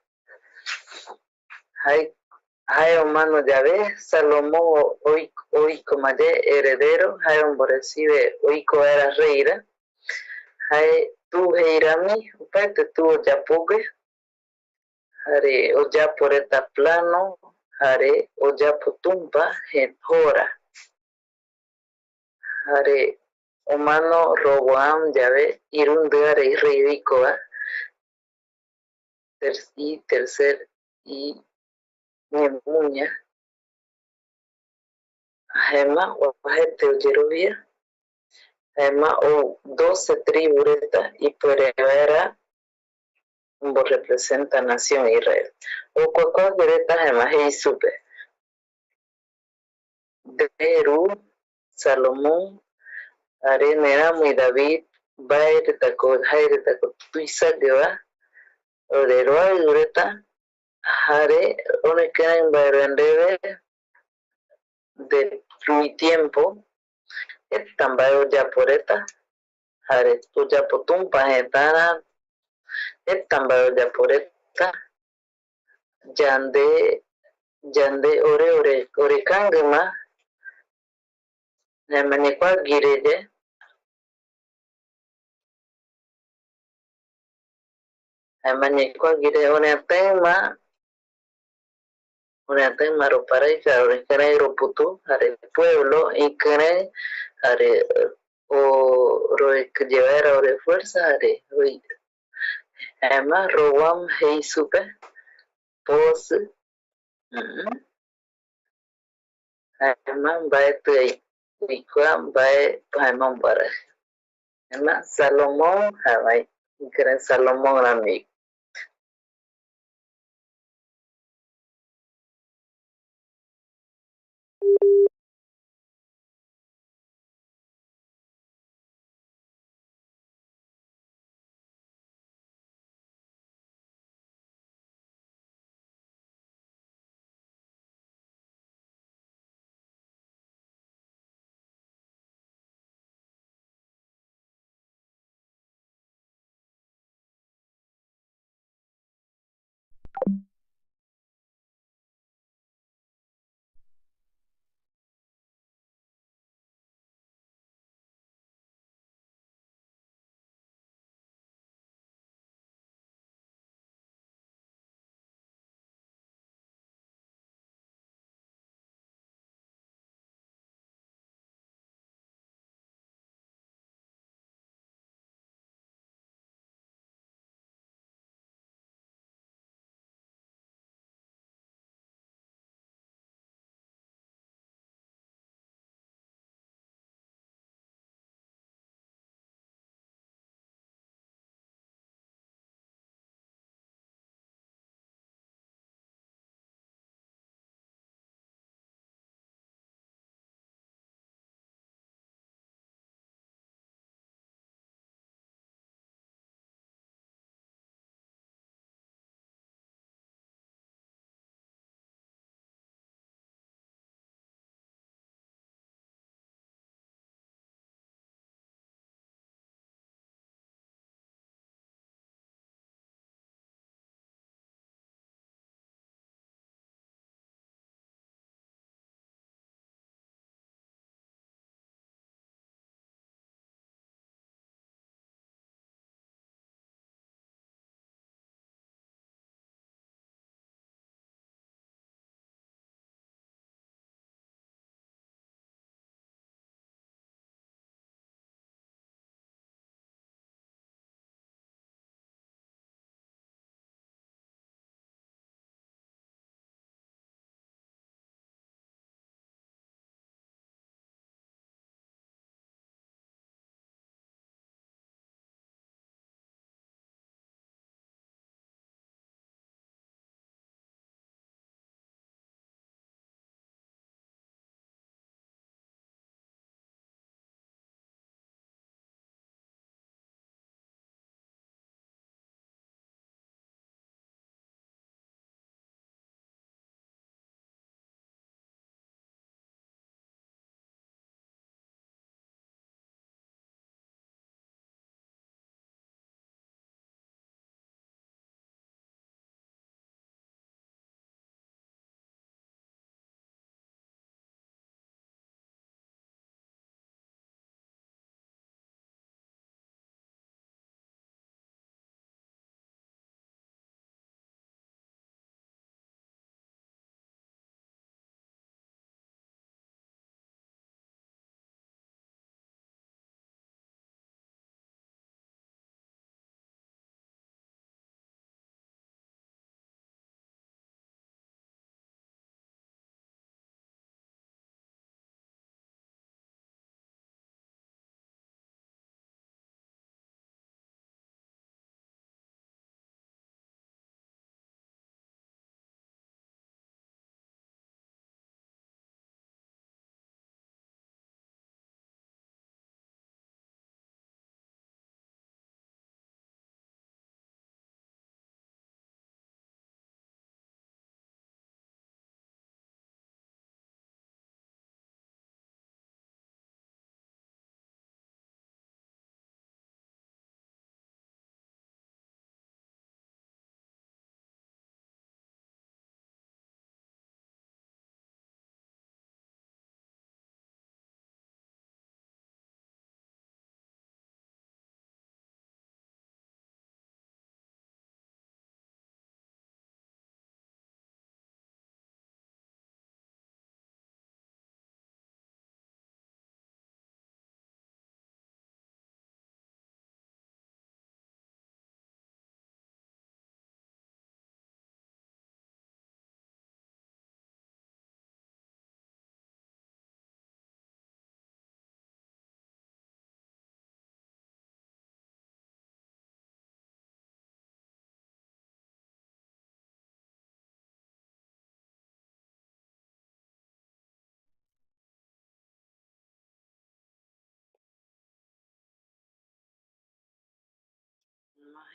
Jae, jae omano yave, Salomón oiko, oiko maye heredero, jae omboresive oiko vaera reira, jae tu jei rami, opaete tu oyapogue, jare oyapo reta plano, jare oyapo Tumpa je-, jora. Jare omano Roboam yave, irundiare rey oikova, ter-, y tercer, y ñemuña, jaema oajaete oyerovia, jaema ou doce tribu reta ipuere vaera omborrepresenta nación Israel. Okuakuague reta jaema jei supe, nde ru, Salomón, jare neramui David, mbae retako, jae retako tuisagueva, oreroaiu reta, jare orekirei mbae randeve, de mi tiempo, jeta mbae oyapo reta, jare oyapo Tumpa jetara, jeta mbae oyapo reta, yande, yande ore, ore, orekanguima, jaema ñekuaguire ye, jaema ñekuaguire oreataima, oreataima roparaika, orekirei roputu, jare pueblo ikirei, jare o-, roeki ye vaera ore fuerza, jare oi-, jaema Roboam jei supe, posi, mm, jaema mbaeti ai-, aikua mbae jaema ombaraji. Jaema Salomón, jaema ikirei Salomón rami.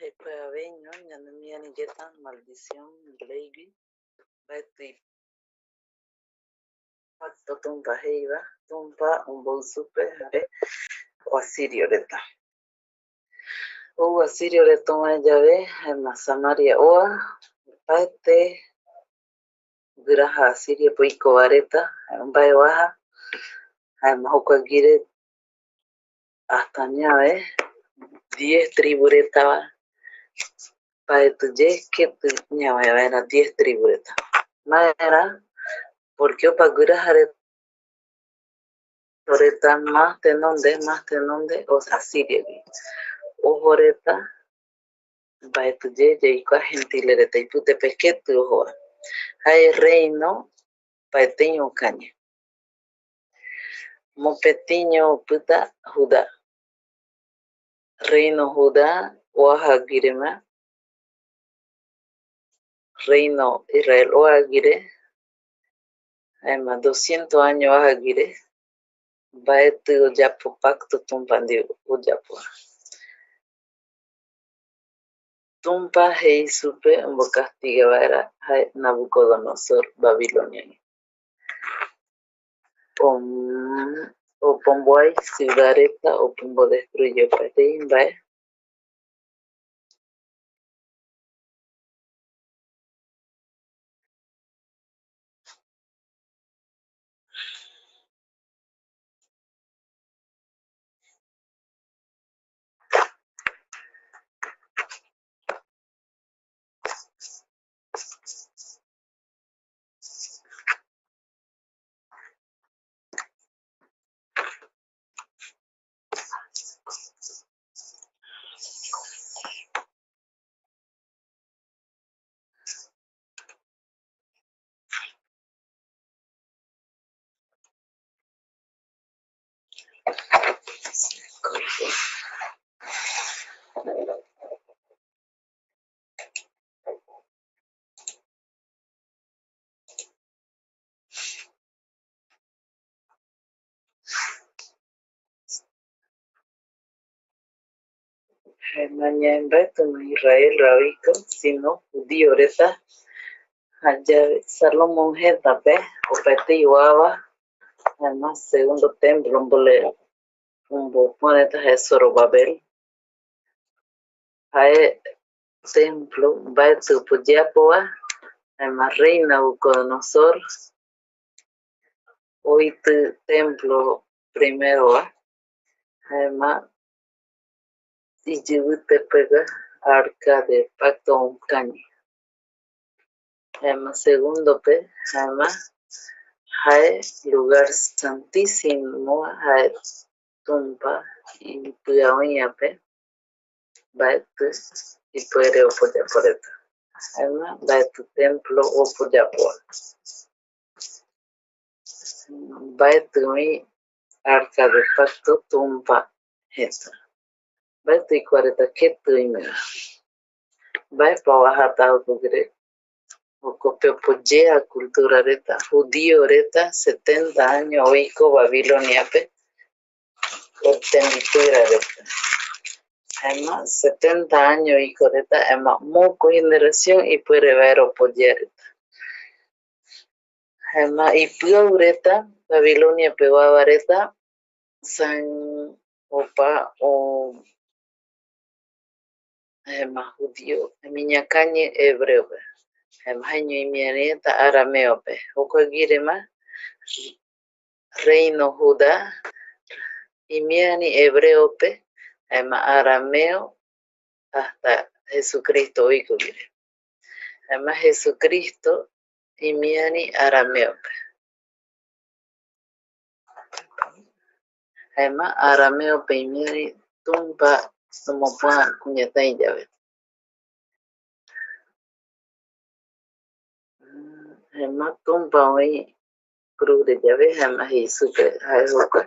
Jekuaeño ñanemiari yeta maldición leigui, mbaetɨ pacto Tumpa jeiva, Tumpa ombou supe jare asirio reta. Ou asirio reta ovae yave, jaema Samaria oa, opaete guiraja Asiriape oiko va reta, jaema mbae oaja, jaema jokuaguire hasta añave diez tribu retava, mbaetɨ ye keti ñavae vaera diez tribu reta. Maera, porque opa guiraja reta reta más tenonde, más tenonde, o sea, Asiria gui. Ojo reta, mbaetɨ ye yaikua gentile reta ipitepe keti ojo va. Jae reino opaetei okañi. Mopetiño opita Judá. Reino Judá oaja aguirema, reino Israel oa aguire, jaema doscientos año oaja aguire, mbaetɨ oyapo pacto Tumpa ndie oyapo. Tumpa jei supe ombocastiga vaera jae Nabucodonosor Babilonia. Om-, opomboai ciudad reta, opombodestruye opaetei mbae. Jaema ñae mbaetɨma Israel ra oiko, sino judío reta. Jayave Salomón jëtape opaetei oava, jaema segundo templo mbole ombopo reta jae Zorobabel. Jae templo mbaetɨ oyeapova, jaema rey Nabucodonosor oitɨ templo primerova, jaema iyivite pegua arca de pacto okañi. Jaema segundope, jaema jae lugar santísimo, jae Tumpa ipia oiape, mbaetɨ ipuere opa oyapo reta. Jaema mbaetɨ templo opa oyapo. Mbaetɨ oï arca de pacto Tumpa jëta. Mbaetɨ oikua reta ketɨ oimeva. Mbaepa oajata jokoguire? Jokope opoyea cultura reta, judío reta setenta año oiko Babiloniape, o tembipira reta. Jaema setenta año oiko reta, jaema mokoi generación ipuere vaera opoyea reta. Jaema ipiau reta, Babiloniape oava reta, san opa o, jaema judío, iñakañi hebreope, jaema jaeño imiari reta arameope. Jokuaguirema reino Judá imiari hebreope, jaema arameo hasta Jesucristo oikoguire. Jaema Jesucristo imiari arameope. Jaema arameope imiari Tumpa omopua kuñataï yave. Jaema Tumpa oï cruzre yave, jaema jei supe, jae jokua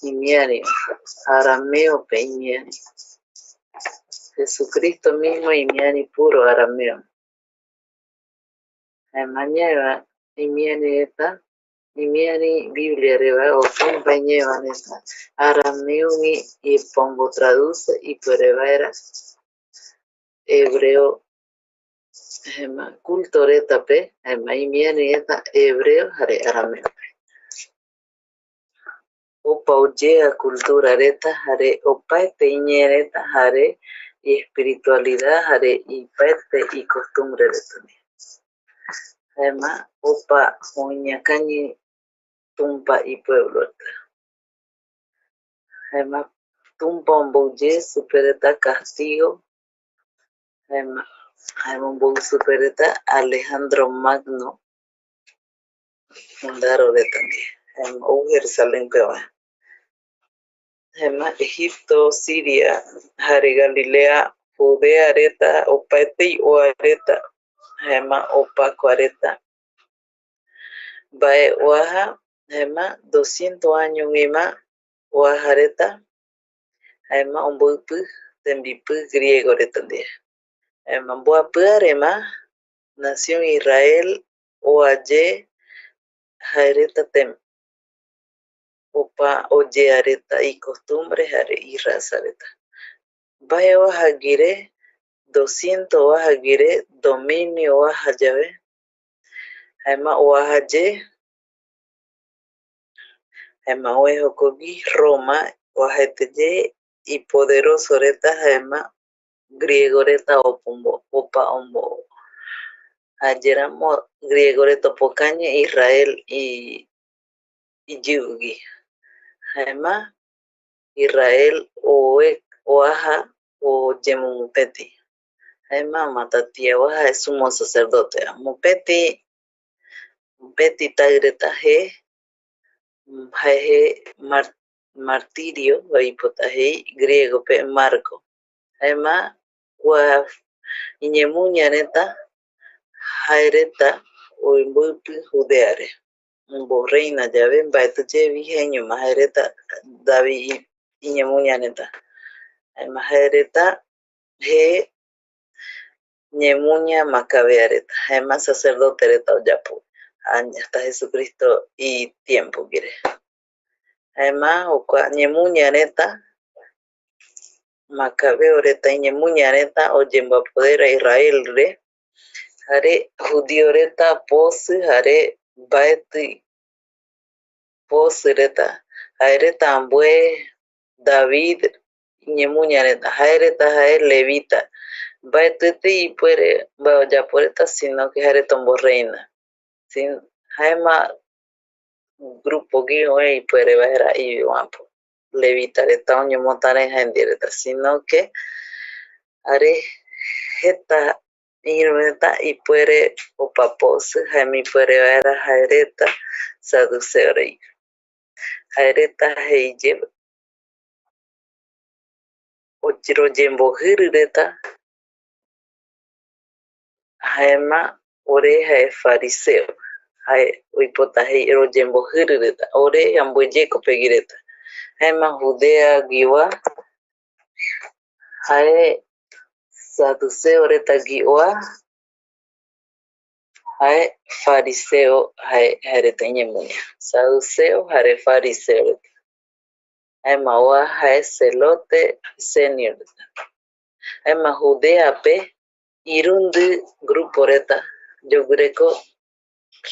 imiari, arameope imiari. Jesucristo mismo imiari puro arameo. Jaema ñaeva imiari reta, imiari Biblia reva o Tumpa iñeeva reta, arameogui ipongo traduce ipuere vaera hebreo, jaema culto retape, jaema imiari reta hebreo jare arameo. Opa oyea cultura reta jare opaete iñee reta jare iespiritualidad jare opaete icostumbre reta ndie. Jaema opa oñakañi Tumpa ipueblo reta. Jaema Tumpa ombou ye supe reta castigo, jaema, jaema ombou supe reta Alejandro Magno fundaro reta ndie, jaema ou Jerusalén pegua. Jaema Egipto, Siria, jare Galilea, Judea reta, opaetei oa reta, jaema opakua reta. Mbae oaja, jaema doscientos año guima oaja reta, jaema omboipi tembipi griego reta ndie. Jaema mboapiarema nación Israel oa ye jaereta tem-, opa oyea reta icostumbre jare iraza reta. Mbae oaja guire, doscientos oaja guire, dominio oaja yave, jaema oaja ye, jaema oe jokogui Roma oajaete ye ipoderoso reta, jaema griego reta opa ombo-, opa ombo-, aye ramo griego reta opokañi Israel i-, iyivigui. Jaema Israel oe-, oaja oyemomopeti. Jaema Matatías oaja jae sumo sacerdote. Mopeti, mopeti tai reta je, jae je mar-, martirio, oipota jei griego pe Marco. Jaema kua iñemuña reta, jae reta omboipi Judea re. Ombo reina yave, mbaeti yevi, jaeñoma jae reta David i-, iñemuña reta. Jaema jae reta je ñemuña Macabea reta, jaema sacerdote reta oyapo, hasta Jesucristo itiempo guire. Jaema jokua ñemuña reta, Macabeo reta iñemuña reta oyemboapodera Israel re, jare judío reta posi jare mbaeti posi reta, jae reta ambue David iñemuña reta, jae reta jae levita, mbaetitei ipuere mbae oyapo reta, sino que jae reta ombo reina. Sin-, jaema grupo gui oe ipuere vaera ivi-, apo, levita reta oñomotarai jaendie reta, sino que jare jeta iru reta ipuere opa posi, jaema ipuere vaera jae reta saduceo rei. Jae reta jei ye oye-, royembojiri reta, jaema ore jae fariseo, jae oipota jei royembojiri reta, ore ambueyeko pegui reta. Jaema Judea guiva, jae saduceo reta gui oa, jae fariseo, jae, jae reta iñemuña. Saduceo jare fariseo reta. Jaema oa jae celote, esenios reta. Jaema Judea pe irundi grupo reta yoguireko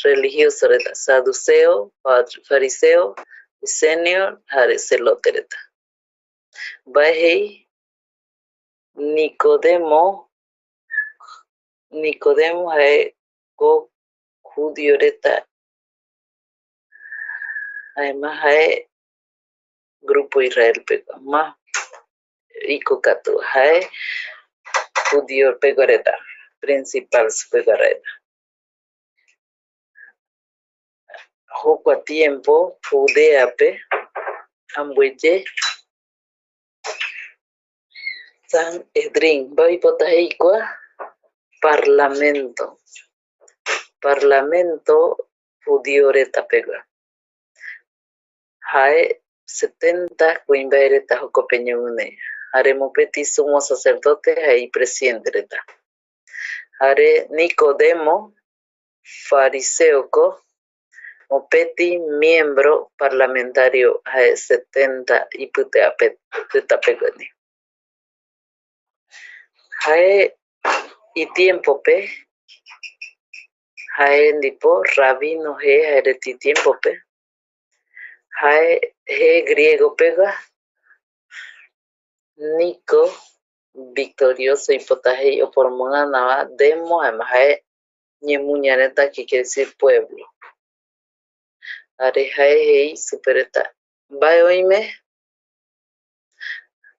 religioso reta, saduceo, fa-, fariseo, esenios jare celote reta. Mbae jei Nicodemo, Nicodemo jaeko judío reta, jaema jae grupo Israel pegua ma ikokatu, jae judío pegua reta, principal supegua reta. Jokua tiempo Judea pe ambueye Sanedrín, mbae oipota jei kua? Parlamento, parlamento judío reta pegua. Jae setenta kuimbae reta jokope ñoguinoi. Jare mopeti sumo sacerdote jae ipresidente reta. Jare Nicodemo, fariseoko, mopeti miembro parlamentario jae setenta ipiteape, tetapegua ndie. Jae itiempope, jae ndipo rabino jee jaereta itiempope, jae jee griego pegua, Nico victorioso oipota jei, oporomoganava demo, jaema jae ñemuña reta, que quiere decir pueblo. Jare jae jei supe reta, mbae oime,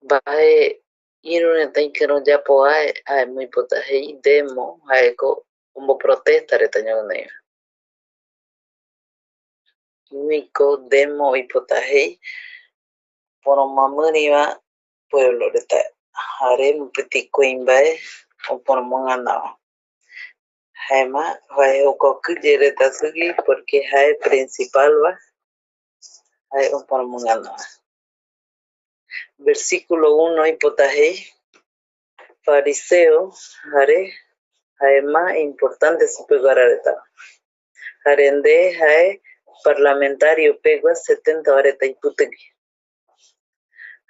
mbae iru reta ikirei oyapo vae, jaema oipota jei demo, jaeko omboprotesta reta ñoguinoiva. Nico demo oipota jei, oporomamiriva pueblo reta, jare mopeti kuimbae oporomoganava. Jaema jae jokua okiye reta sugui, porque jae principalva, jae oporomoganava. Versículo uno oipota jei, fariseo jare jae más importante supeguara reta. Jare nde jae parlamentario pegua setenta va reta ipitigui.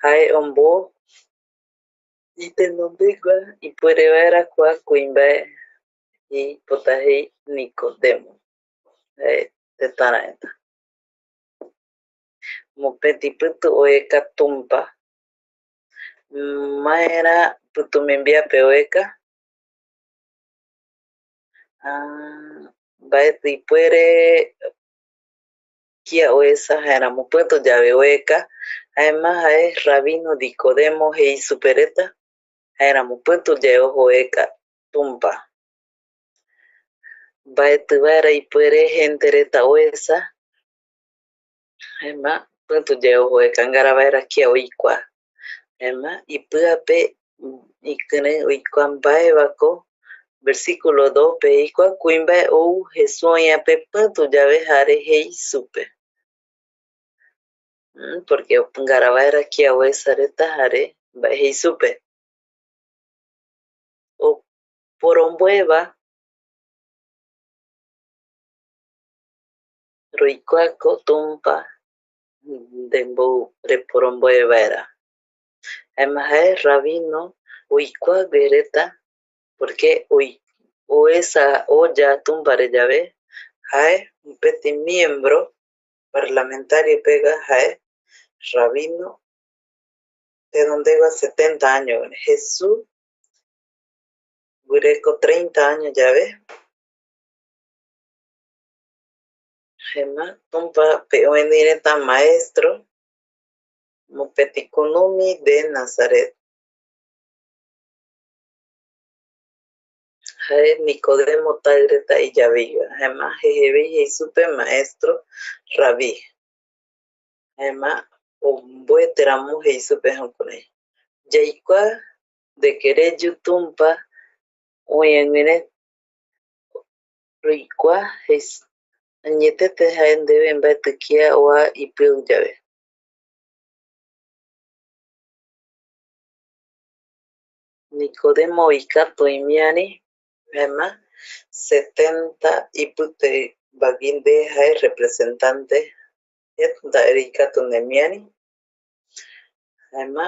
Jae ombo itenondegua ipuere vaera kua kuimbae oipota jei Nicodemo, jae tetaraeta. Mopeti pitu oeka Tumpa. Maera pitu membiape oeka? Ah, mbaeti ipuere kia oesa, jaeramo pitu yave oeka, jaema jae rabino Nicodemo jei supe reta, jaeramo pitu yae ojo oeka Tumpa. Mbaeti vaera ipuere gente reta oesa, jaema pitu yae ojo oeka, ngara vaera kia oikua. Jaema ipiape ikirei oikua mbaevako, versículo dos pe oikua, kuimbae ou Jesús oiape pitu yave jare jei supe. Mm, porque ngara vaera kia oesa reta jare mbae jei supe. Oporomboeva roikuako Tumpa ndembou reporomboe vaera. Jaema jae rabino oikuague reta, porque oi-, oesa oya Tumpare yave, jae mopeti miembro parlamentario pegua, jae rabino tenondegua setenta año, Jesús guireko treinta año yave, jaema Tumpape oeni reta maestro, mopeti kunumi de Nazaret. Jae Nicodemo tai reta iyaveiva, jaema jejevei jei supe maestro, rabí. Jaema omboete ramo jei supe jukurai, yaikua de que reyu Tumpa oiaguire roikua, jei, añetete jae ndeve mbaeti kia oa ipiau yave. Nicodemo oikatu imiari, jaema setenta ipite vagui nde jae representante, jeta ere ikatu nemiari, jaema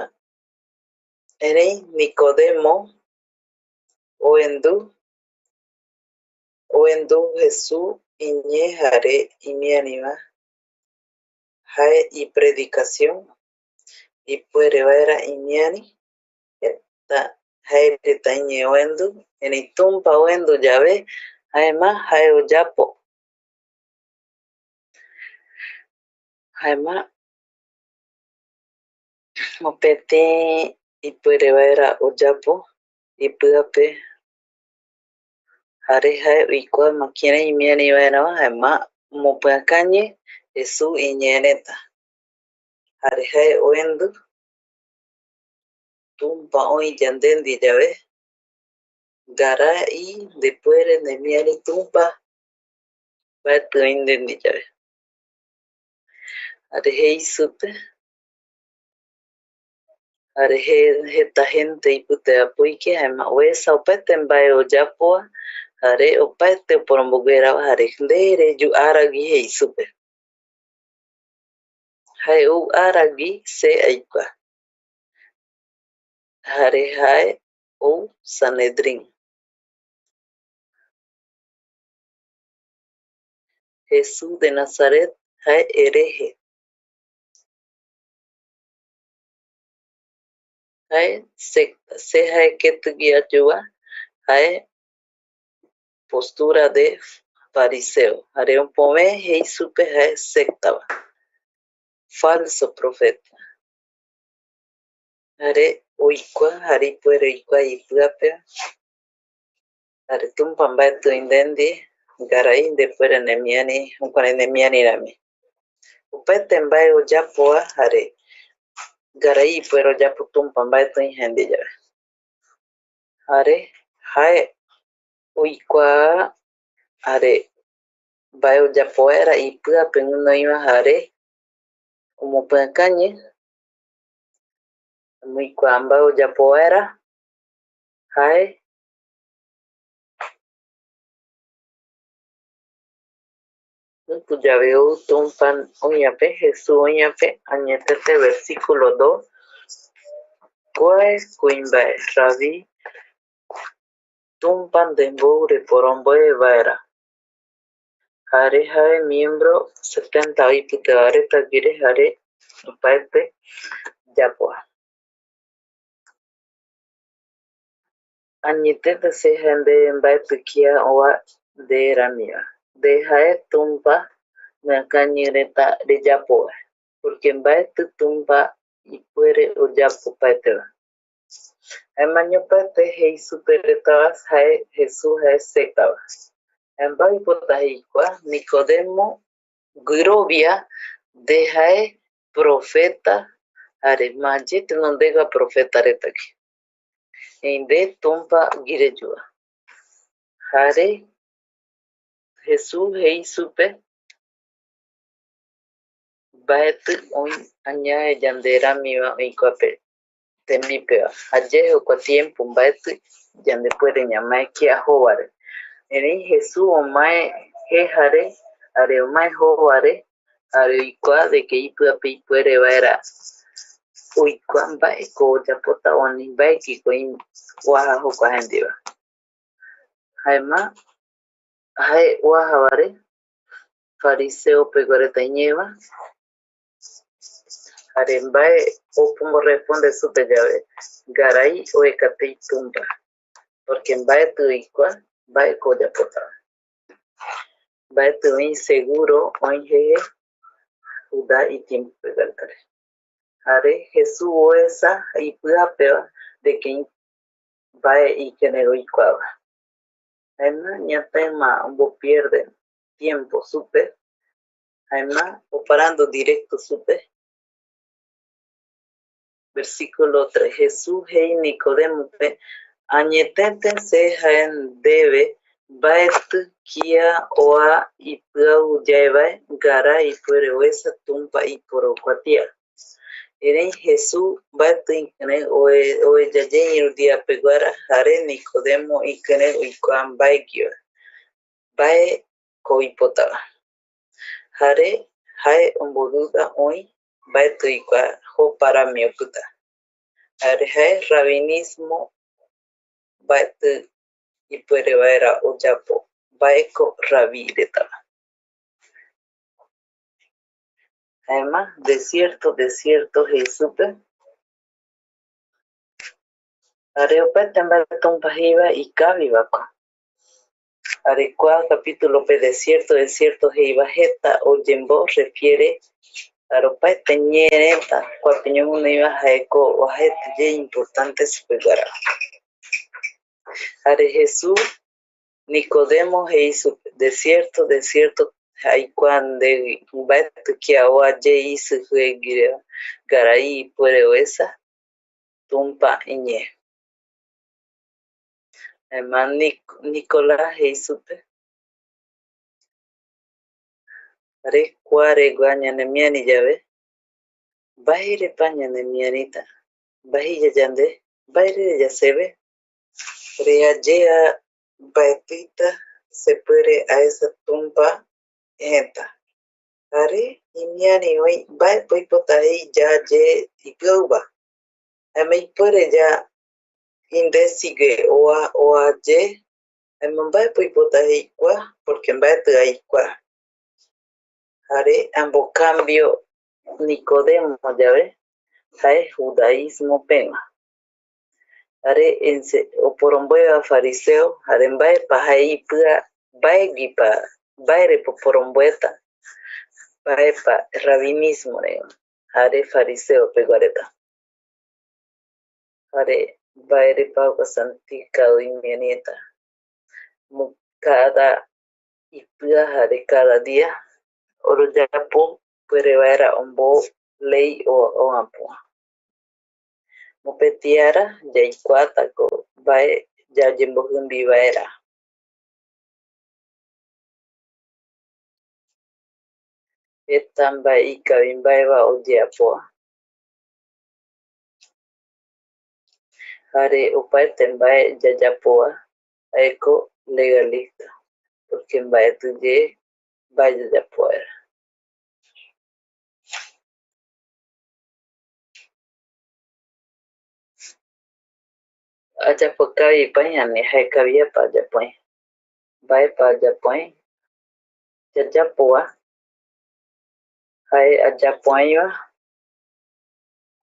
erei Nicodemo oendu, oendu Jesús iñee jare imiariva, jae ipredicación ipuere vaera imiari, jeta jae reta iñee oendu, erei Tumpa oendu yave, jaema jae oyapo. Jaema mopeti ipuere vaera oyapo ipiape, jare jae oikuama kirai imiari vaerava, jaema omopïakañi Jesús iñee reta, jare jae oendu, Tumpa oï yande ndie yave, ngarai ndepuere nemiari Tumpa, mbaetɨ oï nde ndie yave. Jare jei supe, jare je-, jeta gente ipite apoike, jaema oesa opaete mbae oyapova, jare opaete oporomboguerava, jare nde reyu aragui, jei supe. Jae ou aragui se aikua. Jare jae ou Sanedrín. Jesús de Nazaret jae hereje. Jae secta, se jae ketɨgui ayuva, jae postura de fariseo. Jare opovee jei supe jae sectava, falso profeta. Jare oikua, jare ipuere oikua ipɨape. Jare Tumpa mbaetɨ oï nde ndie, ngarai ndepuere nemiari, jukurai nemiari rami. Opaete mbae oyapova, jare ngarai ipuere oyapo Tumpa mbaetɨ oï jae ndie yae. Jare jae oikuaa, jare mbae oyapo vaera ipɨape guinoiva, jare omopɨakañɨ, omoikuaa mbae oyapo vaera, jae juku yave ou Tumpa oïape, Jesús oïape, añetete versículo dos, kua kuimbae, Rabí, Tumpa ndembou reporomboe vaera. Jare jae miembro setenta oipitava reta guire, jare opaete yapova. Añetete se jae nde mbaetɨ kia oa nde ramiva. Nde jae Tumpa miakãñɨ reta reyapo vae, porque mbaetɨ Tumpa ipuere oyapo opaeteva. Jaema opaete jei supe retava jae Jesús jae sectava. Jae mbae oipota jei kua, Nicodemo guirovia nde jae profeta, jare ma ye tenondegua profeta retagui. Erei nde Tumpa guireyuva. Jare Jesús jei supe, mbaetɨ oï añae yande ramiva oï kuape tembipeva. Jayae jokua tiempo mbaetɨ yandepuere ñamae kia jovare. Erei Jesús omae jejare, jare omae jovare, jare oikua de que ipɨape ipuere vaera oikua mbaeko oyapota, ani mbaegui ko oaja jokua jae ndieva. Jaema jae oaja vare fariseo pegua reta iñeeva, jare mbae oporresponde supe yave, ngarai oeka tei Tumpa, porque mbaetɨ oikua mbaeko oyapota. Mbaetɨ oï seguro oï jeje Judá itiempo pegua retare. Jare Jesús oesa ipɨapeva de que mbae ikirei oikuava. Jaema ñatëma ombopierde tiempo supe, jaema oparando directo supe. Versículo tres, Jesús jei Nicodemope, añetete se jae ndeve, mbaetɨ kia oa ipɨau yaevae, ngara ipuere oesa Tumpa iporokuatia. Erei Jesús mbaetɨ ikirei oe-, oeya ye iru dia peguara, jare Nicodemo ikirei oikuaa mbaeguiva, mbaeko oipotava. Jare jae omboduda oï, mbaetɨ oikua jopa rami opita. Jare jae rabinismo mbaetɨ ipuere vaera oyapo, mbaeko rabí retava. Jaema, de cierto, de cierto jei supe. Jare opaete mbae Tumpa jeiva ikavivako. Jare kua capítulope de cierto, de cierto jeiva jeta oyembo refiere, jare opaete ñee reta kuape ñoguinoiva jaeko oajaete ye importante supeguara. Jare Jesús, Nicodemo jei supe, de cierto, de cierto, aikuaa ndegui, mbaetɨ kia oa ye isɨ jɨeguireva, ngarai ipuere oesa Tumpa iñee. Jaema Nic-, Nicolás jei supe, jare kua regua ñanemiari yave, mbaerepa ñanemiarita? Mbae jei yande? Mbae reve yaseve? Reayea mbaetita sepuere aesa Tumpa jëta. Jare imiari oï, mbaepa oipota jei ya ye ipɨauva? Jaema ipuere ya indesigue oa, oa ye, jaema mbaepa oipota jei kua, porque mbaetɨ aikua. jare ambocambio Nicodemo yave, jae judaísmo pegua. Jare ense-, oporomboeva fariseo, jare mbaepa jae ipia, mbaeguipa, mbaerepa oporomboeta, mbaepa rabinismo regua, jare fariseo pegua reta. Jare mbaerepa jokua santificado imiarita. Mo-, cada ipia jare cada día oroyapo puere vaera ombou ley o-, oapo. Mopeti ara yaikuatako mbae yayembojimbi vaera. Jeta mbae ikavi mbaeva oyeapoa. Jare opaete mbae yayapova jaeko legalista, porque mbaetiyee mbae yayapo vaera. Ayapo kavipa oï, ani jaekaviapa ayapo oï? Mbaepa ayapo oï? Yayapova, jae ayapo oïva,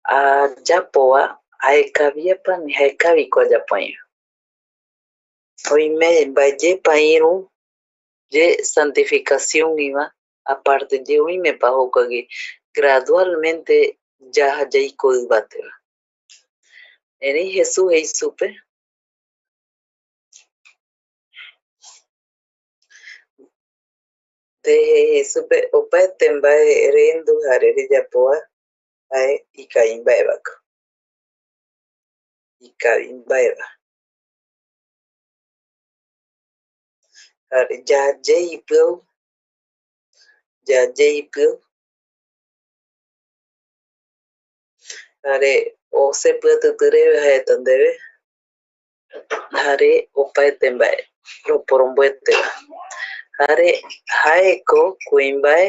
ayapova, jaekaviapa, ani jaekaviko ayapo oïva? Oime mbaeyepa iru ye santificación iva, aparte ye oimepa jokuagui gradualmente yaja yaiko ivateva. Erei Jesús jei supe, de jei supe opaete mbae rendu jare reyapova jae ikavi mbaevako. Ikavi mbaeva. Jare yaje ipiau, yaje ipiau. Jare o sepyatiti reve jaeta ndeve, jare opaete mbae roporomboeteva. Jare jaeko kuimbae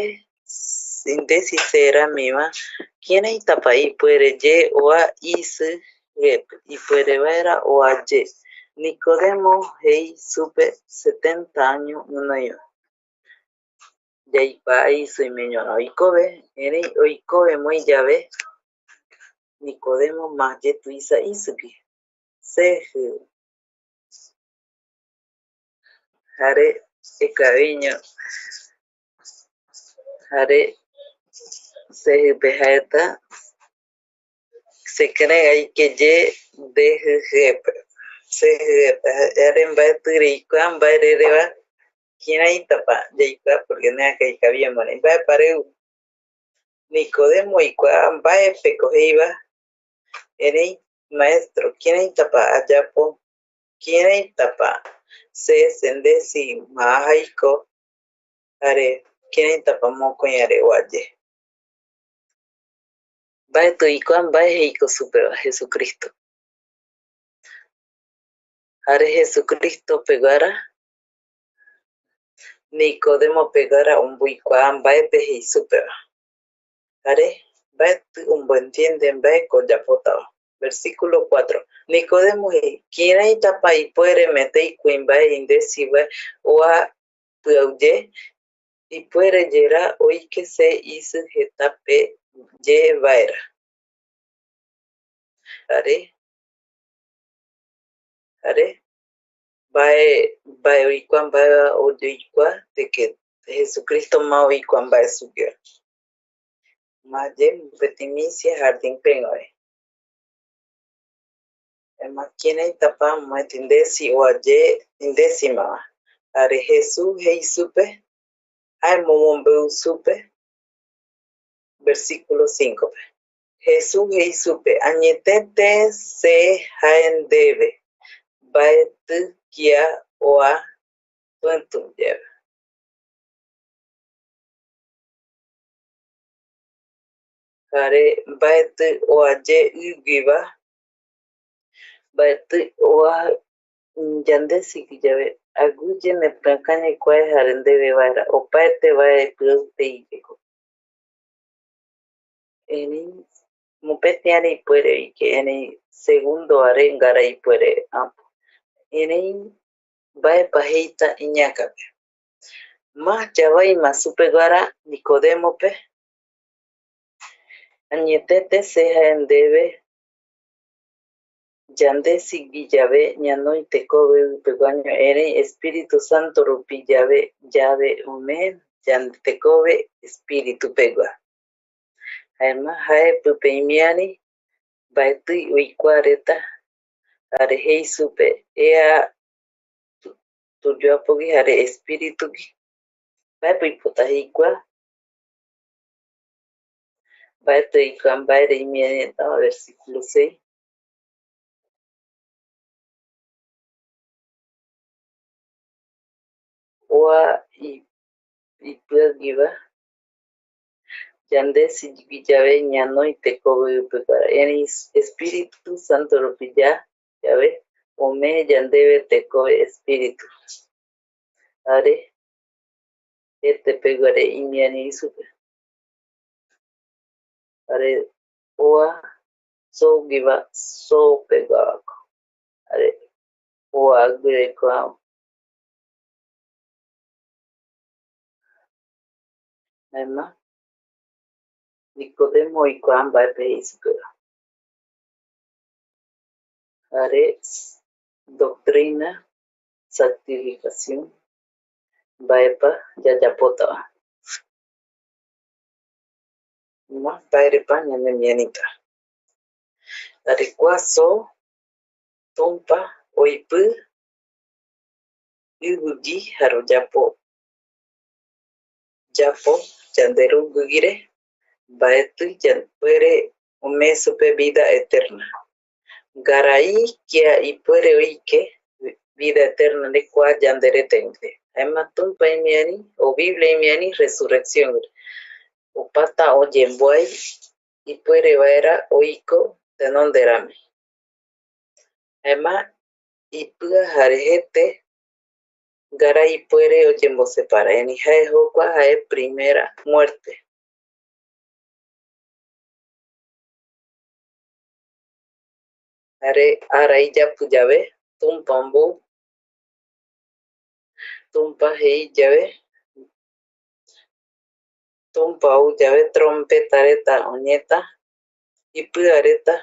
indesi se ramiva, kiraitapa ipuere ye oa isi jepi, ipuere vaera oa ye. Nicodemo jei supe setenta año guinoiva. Yaikuaa isi oime ñorä oikove, erei oikove moi yave, Nicodemo ma ye tuisa isigui. Sejɨ. Jare ikaviño. Jare sejɨpe jaeta, sekirei aike ye nde jɨjɨepe, sejɨepe, jare mbaetɨ reikua mbae rereva, kiraitapa yaikua, porque neaka ikavi amore, mbaepa reu? Nicodemo oikua mbaepeko jeiva, erei, maestro, kiraitapa ayapo, kiraitapa se sendesi ma aiko, jare kiraitapa mokoi are oa ye? Mbaetɨ oikua mbae jeiko supeva Jesucristo. Jare Jesucristo peguara, Nicodemo peguara omboikuaa mbaepe jei supeva. Jare mbaetɨ omboentiende mbaeko oyapotava. Versículo cuatro. Nicodemo jei, kiraitapa ipuere metei kuimbae indesiva oa pyauye, ipuere yera oike se isɨ jetape ye vaera. Jare, jare mbae, mbae oikua, mbae oikua de que Jesucristo ma oikua mbae suguiva. Ma ye mopeti misia jardín pegua. Jaema kiraitapa mopeti ndesi oa ye indesimava. Jare Jesús jei supe, jaema omombeu supe, versículo cinco pe. Jesús jei supe, añetete se jae ndeve, mbaetɨ kia oa pɨtu yave. Jare mbaetɨ oa ye iguiva, mbaetɨ oa yande siki yave, aguyeme pɨakañi kua jare ndeve vaera, opaete vae pyau tei jeko. Erei mopeti ara ipuere oike, erei segundo ara ngara ipuere äpo. Erei mbaepa jeita iñakape? Ma yavaima supeguara Nicodemope, añetete se jae ndeve, yande sigui yave ñanoi tekove ɨ peguaño, erei Espíritu Santo rupi yave, yave ome yande tekove Espíritu pegua. Jaema jae pɨpe imiari mbaetɨi oikua reta, jare jei supe: "Ea tu-, tuyoapogui jare espíritugui, mbaepa oipota jei kua?" Mbaetɨ oikua mbaere imiari reta, versículo seis. Oa i-, ipɨaguiva yande sigui yave ñanoi tekove ɨ peguara, erei Espíritu Santo rupi ya yave, omee yandeve tekove Espíritu. Jare jete peguare imiari supe. Jare oa soguiva, so peguavako. Jare oa aguireko. Jaema Nicodemo oikua mbaepa jei supe. Jare doctrina, santificación, mbaepa yayapotava. Ma mbaerepa ñanemiarita. Jare kua so Tumpa oipɨ ivigui jare oyapo, yapo yanderuguiguire, mbaetɨ yandepuere omee supe vida eterna. Ngarai kia ipuere oike vida eterna re kua yanderetagui? Jaema Tumpa imiari, o Biblia imiari resurrección re, opata oyemboai ipuere vaera oiko tenonde rami. Jaema ipɨa jare jete ngarai ipuere oyembosepara, erei jae jokua jae primera muerte. Jare ara iyapu yave, Tumpa ombou, Tumpa jei yave, Tumpa ou yave, trompeta reta oñeta, ipɨa reta,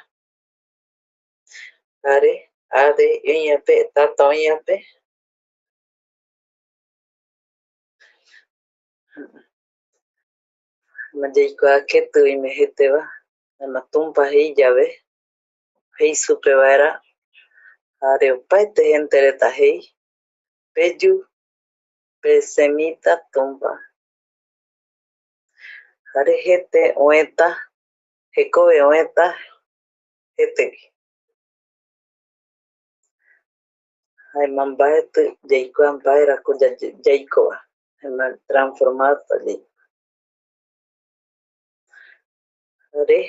jare Hades oiape, tata oiape. Jaema yaikuaa keti oime jeteva, jaema Tumpa jei yave, jei supe vaera, jare opaete gente reta jei, peyu, pesemita Tumpa. Jare jete oëta, jekove oëta jetegui. Jaema mbaetɨ yaikua mbaerako ya-, yaikova, jaema transformada yaikua. Jare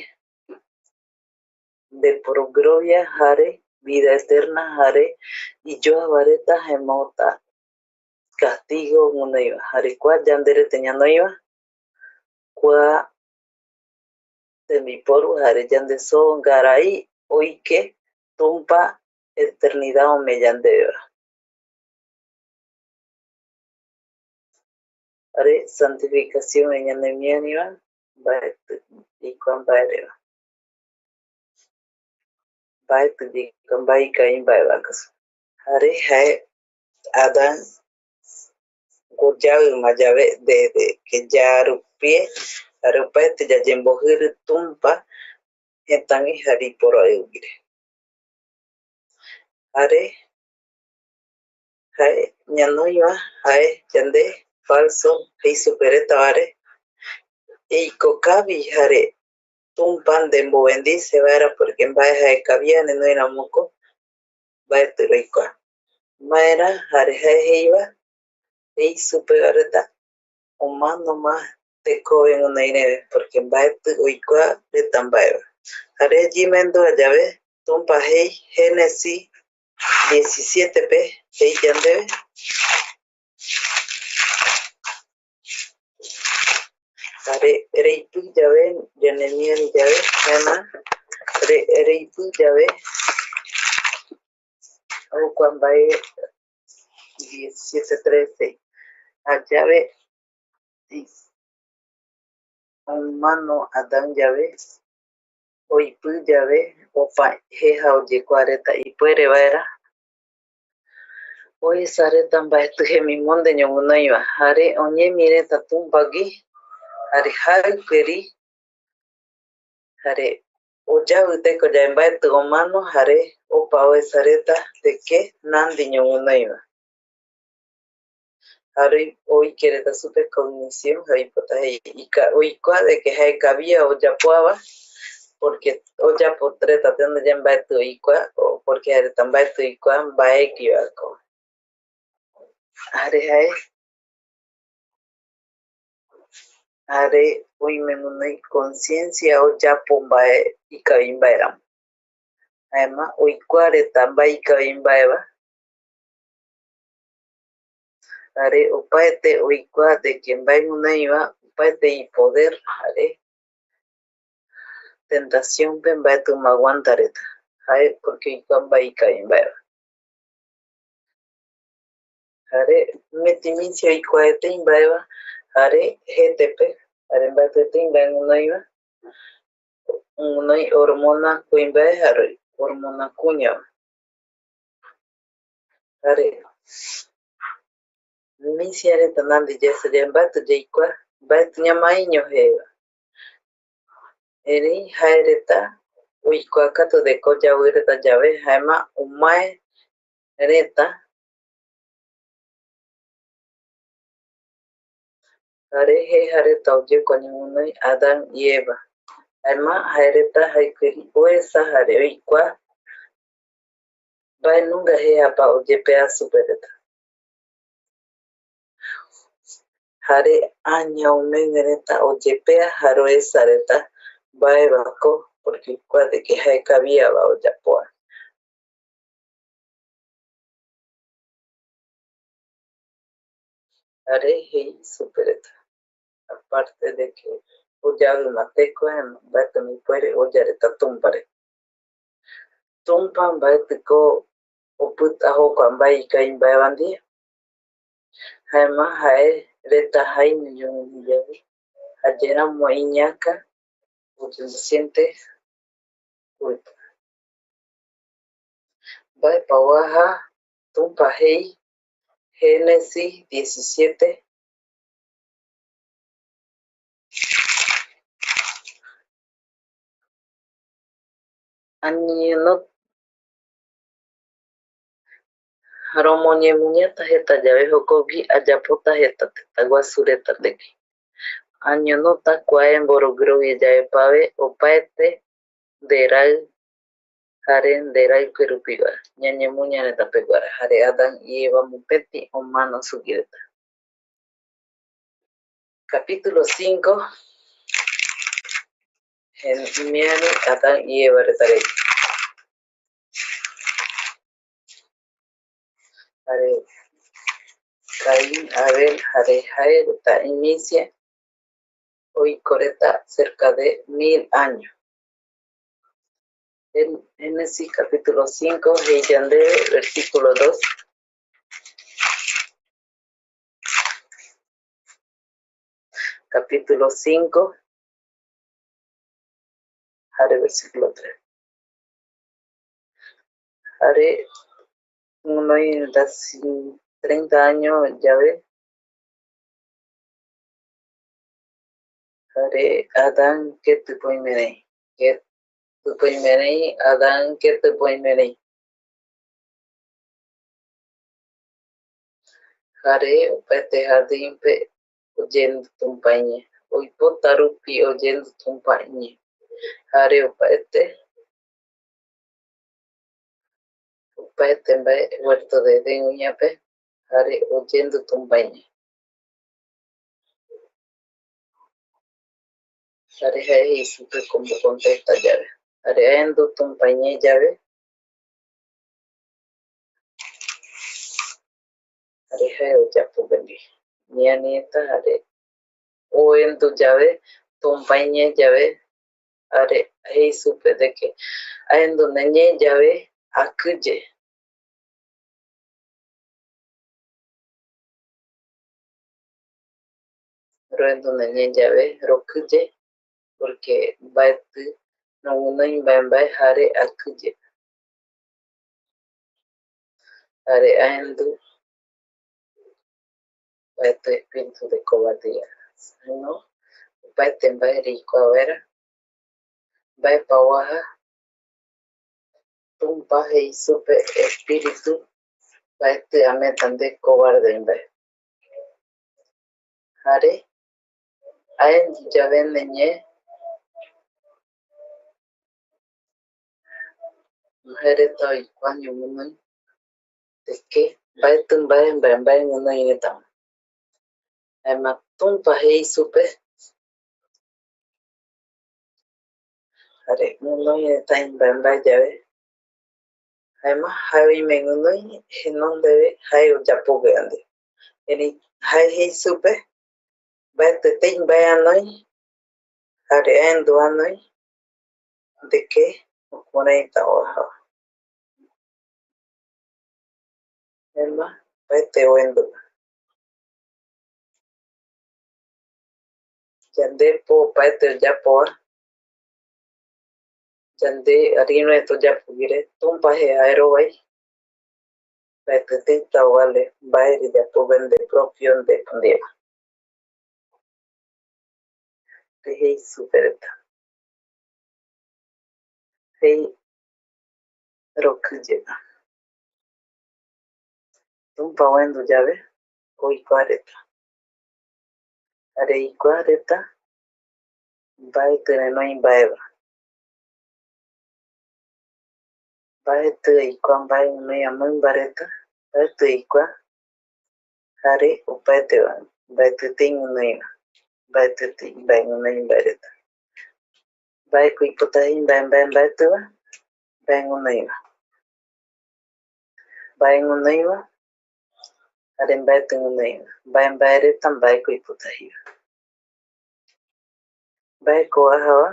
de por gloria jare vida eterna jare iyoava reta jaema ota castigo guinoiva. Jare kua yanderete ñanoiva, kua tembiporu jare yande soo ngarai oike Tumpa eternidad omee yandeveva. Jare santificación ñanemiariva, mbaetɨ yaikua mbaereva. Mbaetɨ yaikua mbae ikavi mbaevako. Jare jae Adán oyaɨma yave, desde que yaarupie, jare opaete yayembojɨrɨ Tumpa jetagui jare iporoaɨuguire. Jare jae ñanoiva jae yande falso jei supe retavare, eiko kavi jare Tumpa nde mbovendice vaera, porque mbae jae kaviare ñanoi ramoko mbaetɨ roikua. Maera jare jae jeiva, jei supeva reta, omanoma tekove guinoi reve, porque mbaetɨ oikua reta mbaeva. Jare yemendua yave, Tumpa jei, Génesis diecisiete pe jei yandeve, jare reipɨ yave, ñanemiari yave, jaema re-, reipɨ yave, jokua mbae diecisiete trece. Jayave omano Adán yave, oipɨ yave, opa jeja oyekua reta ipuere vaera oesa reta mbaetɨ jemimonde ñoguinoiva, jare oñemi reta Tumpagui, jare jaɨkueri, jare oyavɨ teko yave mbaetɨ omano, jare opa oesa reta de que nandi ñoguinoiva. Jare oike reta supe cognición, jare oipota jei, ika-, oikua de que jae kavia oyapoava, porque oyapo reta tenonde yae mbaetɨ oikua, o porque jae reta mbaetɨ oikua mbaeguivako. Jare jae, jare oime guinoi conciencia oyapo mbae ikavi mbae ramo. Jaema oikua reta mbae ikavi mbaeva. Jare opaete oikua de que mbae guinoiva, opaete ipoder jare tentaciónpe mbaetɨma aguanta reta. Jae porque oikua mbae ikavi mbaeva. Jare meti misi oikuaetei mbaeva, jare jetepe, jare mbaetɨetei mbae guinoiva, guinoi hormona kuimbae jare hormona kuñava. Jare misia reta nandi yaesa yave mbaetɨ yaikua, mbaetɨ ñamaeiño jeeva. Erei jae reta oikuakatu de que oyavɨ reta yave, jaema omae reta, jare jeja reta oyekua ñoguinoi Adán y Eva. Jaema jae reta jaikueri oesa jare oikua mbae nunga jejapa oyepea supe reta. Jare aña omegue reta oyepea jare oesa reta mbaevako, porque oikua de que jae kaviava oyapoa. Jare jei supe reta, aparte de que oyavɨma teko, jaema mbaetɨma ipuere oya reta Tumpare. Tumpa mbaetɨko opɨta jokua mbae ikavi mbaeva ndie. Jaema jae reta jaeño ñoguinoi yave, jaeramo iñaka oyemosiente culpa. Mbaepa oaja Tumpa jei Génesis diecisiete, añono-, romoñemuñata jeta yave jokogui, ayapota jeta tëta guasu reta ndegui. Añonota kua mborogurovia yave pave opaete nde raɨ jare nde raɨkue rupigua, ñañemuña reta peguara, jare Adán y Eva mopetï omano sugui reta. Capítulo cinco, imiari Adán y Eva reta regui. Jare Caín, Abel, jare jae reta imisia oiko reta cerca de mil año. En Génesis capítulo cinco, jei yandeve, versículo dos. Capítulo cinco, jare versículo tres. Jare guinoi treinta año yave, jare Adán ketɨ pe oime rei, ketɨ pe oime rei, Adán ketɨ pe oime rei. Jare opaete jardín pe oyendu Tumpa iñee, oipota rupi oyendu Tumpa iñee. Jare opaete, opaete mbae huerto de Edén oiape, jare oyendu Tumpa iñee. Jare jae jei supe como contesta yave. Jare aendu Tumpa iñee yave, jare jae oyapo ndie. Ñañeeta jare oendu yave, Tumpa iñee yave, jare jei supe de que aendu neñee yave, akɨye. roendu ñañe yave rokɨye, porque mbaetɨ roguinoi mbae mbae jare akɨye. Jare aendu mbaetɨ espíritu de cobardía, sino opaete mbae reikua vaera, mbaepa oaja. Tumpa jei supe: "Espíritu, mbaetɨ ameeta nde cobarde mbae". Jare aendu yave ñañe, jaereta oikua ñoguinoi de que mbaetɨ mbae, mbae, mbae guinoi retava. Jaema Tumpa jei supe, jare guinoi reta imbaembae yave, jaema jae oime guinoi jenondeve jae oyapogueva ndive. Erei jae jei supe, mbaetɨ etei mbae anoi, jare aendu anoi de que jukuraita oajava. Jaema opaete oendu. Yandepo opaete oyapova, yande ariröeta oyapoguire, Tumpa jee jae rovai, mbaetɨ teita ovale mbae reyapogue nde propio nde ndieva. Jei supe reta, jei rokɨyeva. Tumpa oendu yave, oikua reta. Jare eikua reta mbaetɨ renoi mbaeva. Mbaetɨ eikua mbae guinoiva mɨmba reta, mbaetɨ eikua, jare opaeteva, mbaetɨtei guinoiva, mbaetɨtei mbae guinoi mbae reta. Mbaeko oipota jei mbae, mbae, mbaetɨva, mbae guinoiva. Mbae guinoiva, jare mbaetɨ guinoiva. Mbae, mbae reta, mbaeko oipota jeiva. Mbaeko oajava?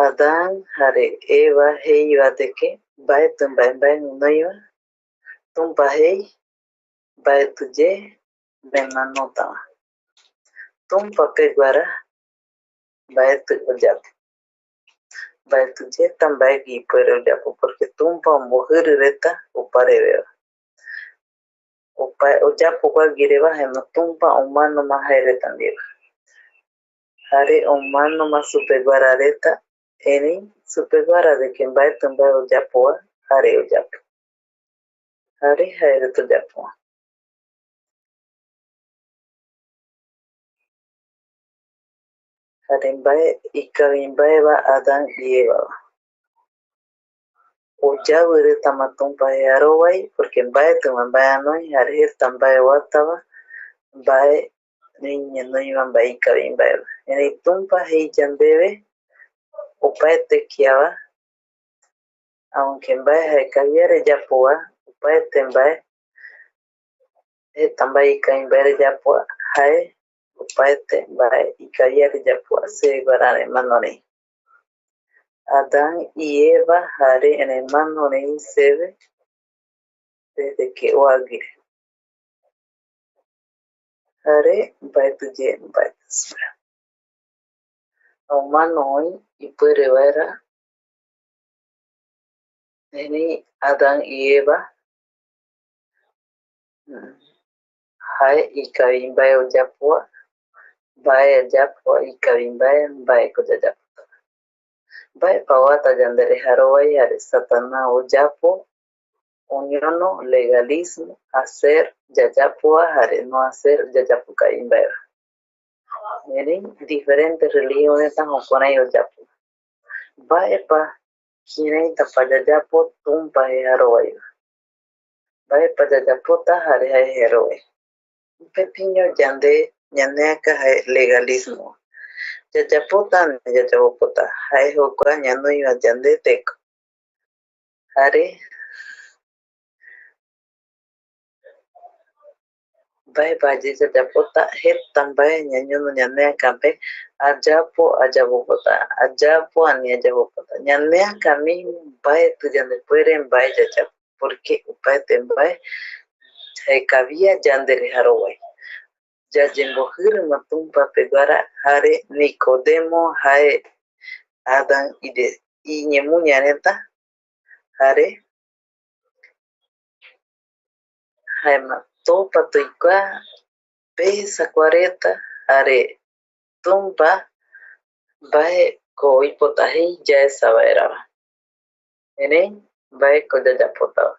Adán jare Eva jeiva de que mbaetɨ mbae mbae guinoiva, Tumpa jei, mbaetɨye memanotava. Tumpa peguara mbaetɨ oyapo. Mbaetɨyeta mbaegui ipuere oyapo, porque Tumpa ombojɨrɨ reta opa reveva. Opa oyapo guaguireva, jaema Tumpa omanoma jae reta ndieva. Jare omanoma supeguara reta, erei supeguara de que mbaetɨ mbae oyapova, jare oyapo. Jare jae reta oyapo. Jare mbae ikavi mbaeva Adán y Evava. Oyavɨ retama Tumpa jearovai, porque mbaetɨma mbae anoi, jare jeta mbae oatava, mbae ñañonoiva mbae ikavi mbaeva. Erei Tumpa jei yandeve, opaete kiava, aunque mbae jae kaviare yapova, opaete mbae, jeta mbae ikavi mbae reyapo, jae opaete mbae ikaviare yapova, seveguara remano rei. Adán y Eva jare remano rei seve desde que oaguire. Jare mbaetɨye mbae supe. Omano oï ipuere vaera, erei Adán y Eva, mm, jae ikavi mbae oyapova, mbae ayapova ikavi mbae, mbaeko yayapota. Mbaepa oata yande rejarovai jare Satanás oyapo, oñono legalismo, hacer yayapova jare no hacer yayapo kavi mbaeva. Erei diferente religión reta jukurai oyapo. Mbaepa, kiraitapa yayapo Tumpa jearovaiva? Mbaepa yayapota jare jae jearovai? Mopetiño yande ñaneaka jae legalismo. Yayapota ani yayapopota, jae jokua ñanoiva yande teko. Jare mbae mbae yayapota, jeta mbae ñañono ñaneakape, ayapo ayapopota, ayapo ani ayapopota. Ñaneaka mismo mbaetɨ yandepuere mbae yayapo, porque opaete mbae jaekavia yandere jarovai. Yayembojirima Tumpa peguara, jare Nicodemo jae Adán ide-, iñemuña reta, jare jaema topa toikua pesa kua reta, jare Tumpa mbaeko oipota jei yaesa vaerava. Erei mbaeko yayapotava?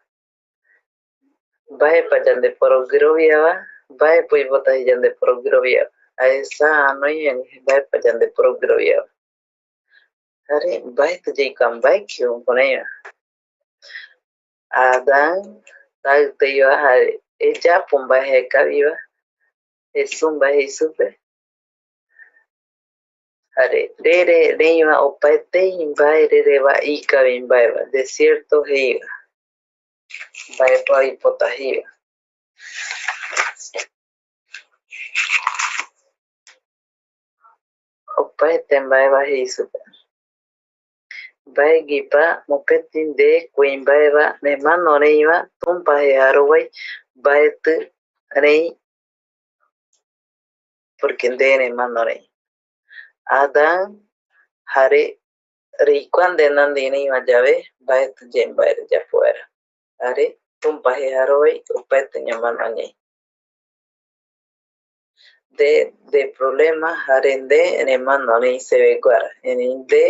Mbaepa yande poroguiroviava? Mbaepa oipota jei yande poroguiroviava? Aesa anoi, erei mbaepa yande poroguiroviava? Jare mbaeti yaikua mbae kio jukuraiva. Adán taiteiva jare eyapo mbae jaekaviva, Jesús mbae jei supe. Jare rere reiva opaetei mbae rereva ikavi mbaeva, desierto jeiva, mbaepa oipota jeiva. Opaete mbaeva jei supe. Mbaeguipa mopeti nde kuimbaeva nemano reiva Tumpa jejarovai mbaeti rei, porque nde nemano rei. Adán jare reikua nde nandi reiva yave, mbaeti ye mbae reyapo vaera. Jare Tumpa jejarovai opaete ñamano ñai. Nde, nde problema jare nde remano rei seveguara, erei nde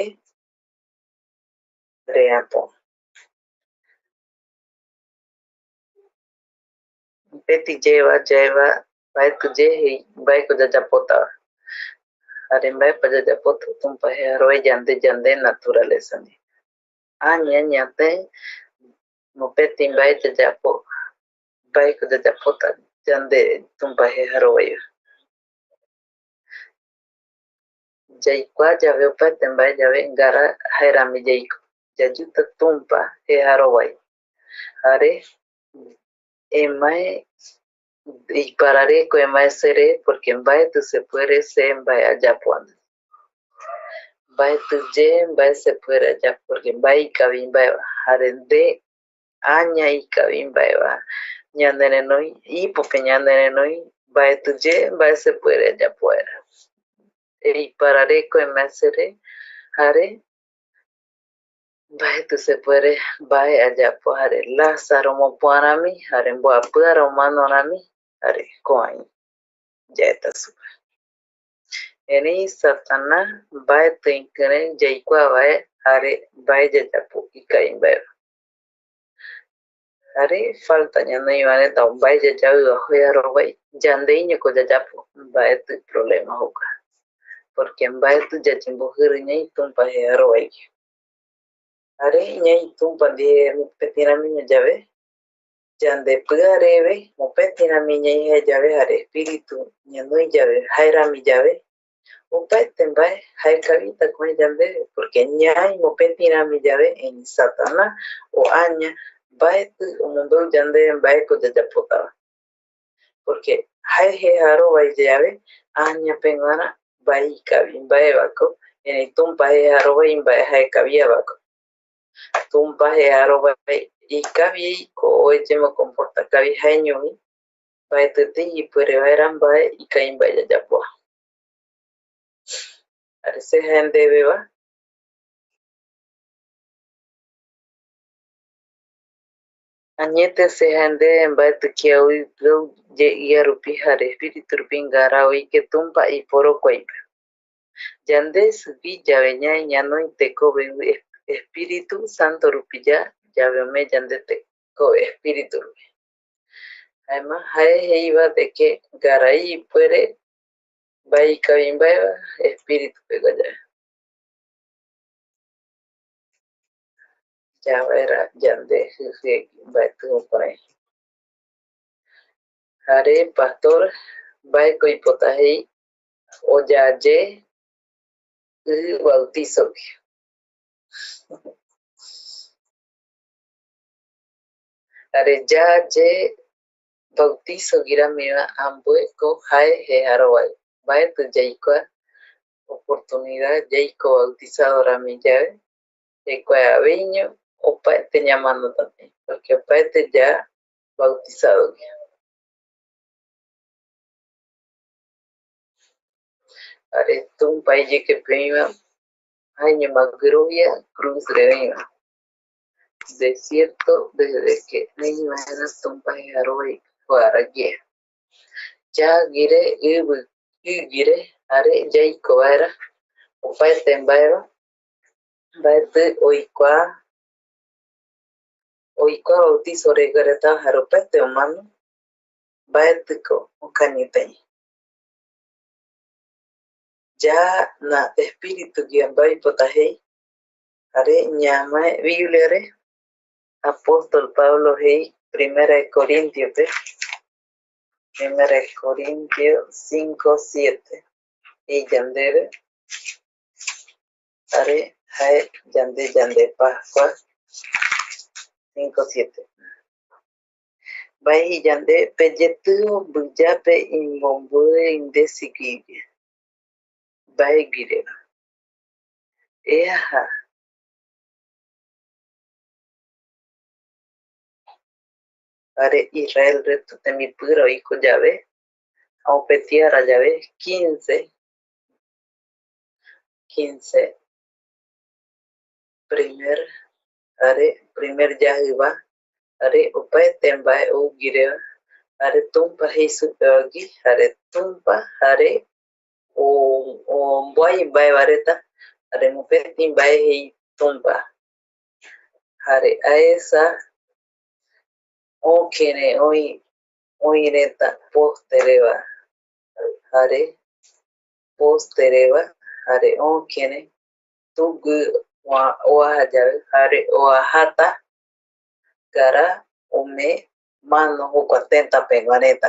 reapo. Mopeti yeva yaeva, mbaeti ye jei mbaeko yayapotava. Jare mbaepa yayapota Tumpa jejarovai yande, yande naturaleza ndie. Aña, aña tei mopeti mbae yayapo, mbaeko yayapota yande Tumpa jejarovaiva. Yaikua yave opaete mbae yave, ngara jaerami yaiko. Yayuta Tumpa jejarovai. Jare emae, eiparareko emae sere, porque mbaeti sepuere se mbae ayapo ande. Mbaeti ye mbae sepuere ayapo, porque mbae ikavi mbaeva, jare nde aña ikavi mbaeva ñanerenoi, ipope ñanerenoi, mbaeti ye mbae sepuere ayapo vaera. Eiparareko emae sere, jare mbaeti sepuere mbae ayapo, jare Lázaro mopuarami, jare mboapiara omano rami, jare koai yaeta supe. Erei Satanás mbaeti ikirei yaikua vae, jare mbae yayapo ikavi mbaeva. Jare falta ñanoi vaereta mbae yayaviva jejarovai, yandeiñoko yayapo, mbaeti problema jokua. Porque mbaeti yayembojiri ñai Tumpa jejarovaigui. Jare ñai Tumpa ndie mopeti ramiño yave, yande pia reve mopeti rami ñai jae yave, jare espíritu ñanoi yave, jaerami yave, opaete mbae jaekavita ko oï yandeve, porque ñai mopeti rami yave, erei Satanás o aña mbaeti omombeu yandeve mbaeko yayapotava. Porque jae jejarovai yave, aña peguara mbae ikavi mbaevako, erei Tumpa jejarovai mbae jaekaviavako. Tumpa jejarovai ikavi ko oyemocomporta kavi jaeñogui, mbaetitei ipuere vaera mbae ikavi mbae yayapoa. Jare se jae ndeveva, añete se jae ndeve mbaeti kia oipyau ye ia rupi jare espíritu rupi, ngara oike Tumpa iporokuaipe. Yande sugui yave ñai ñanoi tekove es-, Espíritu Santo rupi ya, yave ome yande tekove Espíritu rupi. Jaema jae jeiva de que ngarai ipuere mbae ikavi mbaeva Espíritu pegua yave. Yavaera yande jujegui, mbaeti jukurai. Jare pastor, mbaeko oipota jei oya ye i bautizogui? Jare yaa ye bautizogui ramiva ambueko jae jejarovai. Mbaeti yaikua oportunidad yaiko bautizado rami yave, jekuae aveiño opaete ñamanota tei, porque opaete ya bautizado gui. Jare Tumpa iyekepe oïva, jaeñoma guirovia cruz re oïva. Desierto, desde que oï vaera Tumpa jejarovia ipuareguie. Yaguire, ivigüire, jare yaiko vaera opaete mbaeva, mbaetɨ oikua, oikua bautizo regua reta, jare opaete omano, mbaetɨko okañɨtaï. Ya na espíritu guía mbae oipota jei, jare ñamae Biblia re, apóstol Pablo jei, Primera de Corintiope, Primera de Corintio cinco siete, jei yandeve, jare jae yande, yande Pascua cinco siete. Mbae jei yande, peyetɨo mbɨyape imbombue indesigüigui. Mbaeguireva. Eaja. Jare Israel reta tembipɨra oiko yave, mopeti ara yave, quince, quince, primer, jare primer yajɨva, jare opaete mbae ouguireva, jare Tumpa jei supevagui, jare Tumpa, jare o-, omboai mbae va reta, jare mopeti mbae jei Tumpa. Jare aesa okïre oï, oï reta postereva, jare postereva, jare okïre tugui oa-, oaja yave, jare oajata ngara ome mano jokua tëta pegua reta,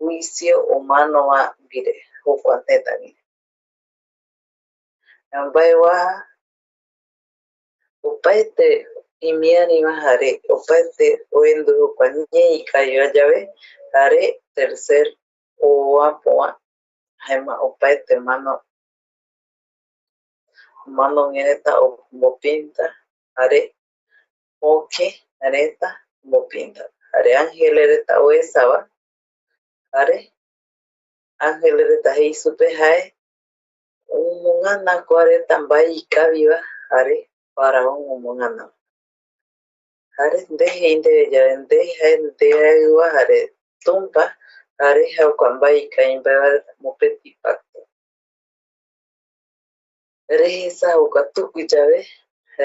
juicio omanova guire jokua tëtagui. Mbae oaja opaete imiariva jare opaete oendu jokua ñee ikaviva yave, jare tercer oapova jaema opaete mano, mano reta ombopinta, jare okï reta ombopinta, jare ángel reta oesava, jare ángel reta jei supe jae omogana kua reta mbae ikaviva, jare faraón omogana. Jare nde jei ndeve yave, nde jae nde jaɨva jare Tumpa, jare jokua mbae ikavi mbae va reta mopeti pacto. Rejesa jokua tuku yave,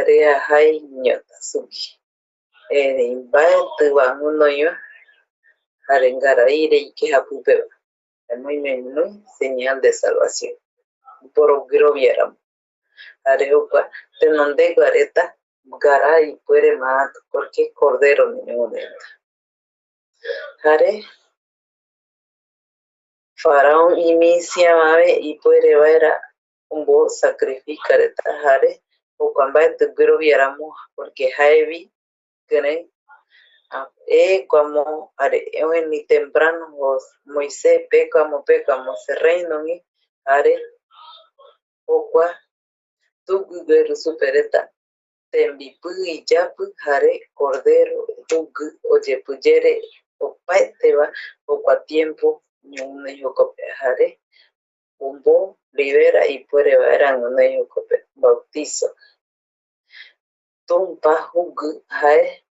reajaiñota sugui. Erei mbaetɨva guinoiva, jare ngara ire ikeja pɨpeva, jaema oime guinoi señal de salvación, iporoguirovia ramo. Jare jokua tenondegua reta ngara ipuere ma, porque cordero ndive ñoguɨnoi reta. Jare faraón imisiavave ipuere vaera ombosacrifica reta, jare jokua mbaetɨ guirovia ramo, porque jaevi kërái, ah, ekuamo, jare oeni temprano Jos-, Moisés pekuamo, pekuamo se reinogui, jare jokua tugui gueru supe reta tembipɨ iyapɨ jare cordero jugui oyepɨ yere opaeteva jokua tiempo ñoguɨnoi jokope, jare ombo libera ipuere vaera guinoi jokope bautizo. Tumpa jugui jae,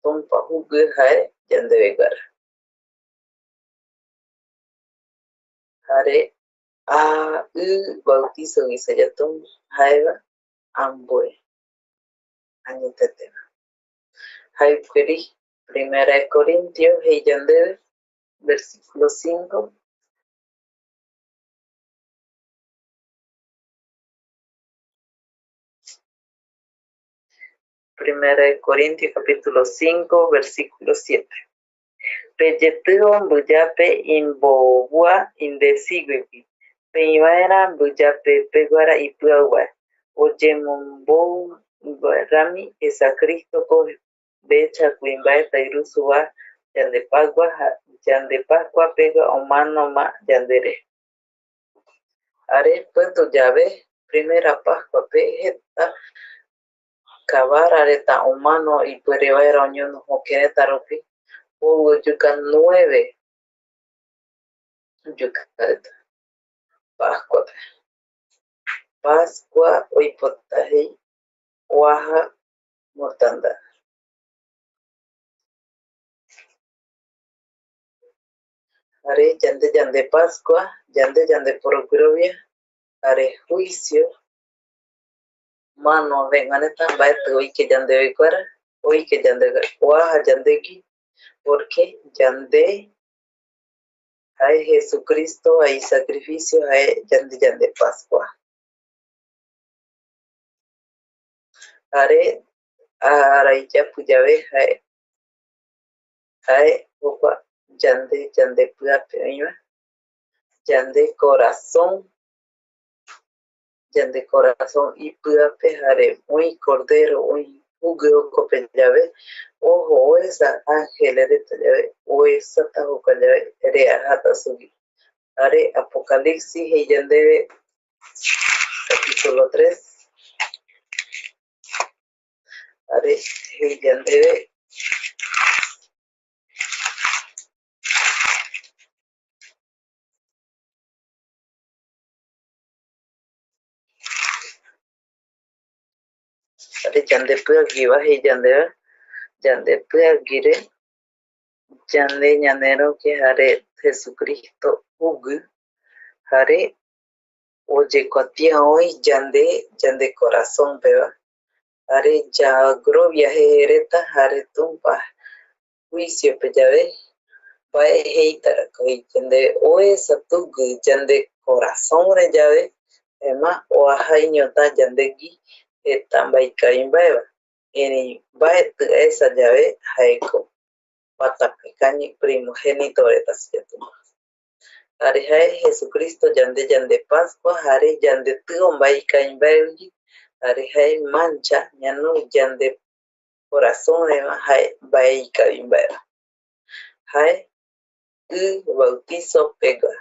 Tumpa jugui jae yandeveguara. Jare a, ɨ bautizo guisa yatuma jaeva ambue añeteteva. Jae kuri Primera de Corintio jei yandeve, versículo cinco. Primera de Corintios capítulo cinco, versículo siete. Peyetɨo mbɨyape imbovua indesiguigui, peï vaera mbɨyape peguara ipɨauvae, oyemombou rami, esa Cristoko mbecha kuimbae tairusuva yandepagua, ha yande Pascua pegua omanoma yandere. Jare pɨtu yave, Primera Pascuape jeta kavara reta omano ipuere vaera oñono jöke reta rupi, Ou oyuka nueve oyuka reta Pascuape. Pascua oipota jei oaja mortandad. Jare yande yande Pascua, yande yande poroguirovia, jare juicio, mano venga reta, mbaeti oike yandeve guara, oike yandeve guara, oaja yandegui, porque yande jae Jesucristo, jae isacrificio, jae yande yande Pascua. Jare ara iyapu yave jae, jae jokua yande, yande piape oiva, yande corazón, yande corazón ipiape, jare oi cordero, oi juguio jokope yave, ojo oesa ángel reta yave, oesata jokua yave, reajata sugui. Jare Apocalipsis jei yandeve, capítulo tres, jare jei yandeve, jare yande piaguiva jei yandeve, yande piaguire yande ñaneroike jare Jesucristo juguio, jare oyekuatia oi yande, yande corazón peva, jare yaguirovia jeje reta, jare Tumpa juiciope yave, mbae jeitarako jei yandeve, oesa tugui yande corazón re yave, jaema oajaiñota yandegui jeta mbae ikavi mbaeva, erei mbaeti aesa yave, jaeko patape kañi primogénito reta suyatuma. Jare jae Jesucristo yande, yande Pascua, jare yande tio mbae ikavi mbaegui, jare jae mancha ñanoi yande corazón reva, jae mbae ikavi mbaeva. Jae i bautizo pegua.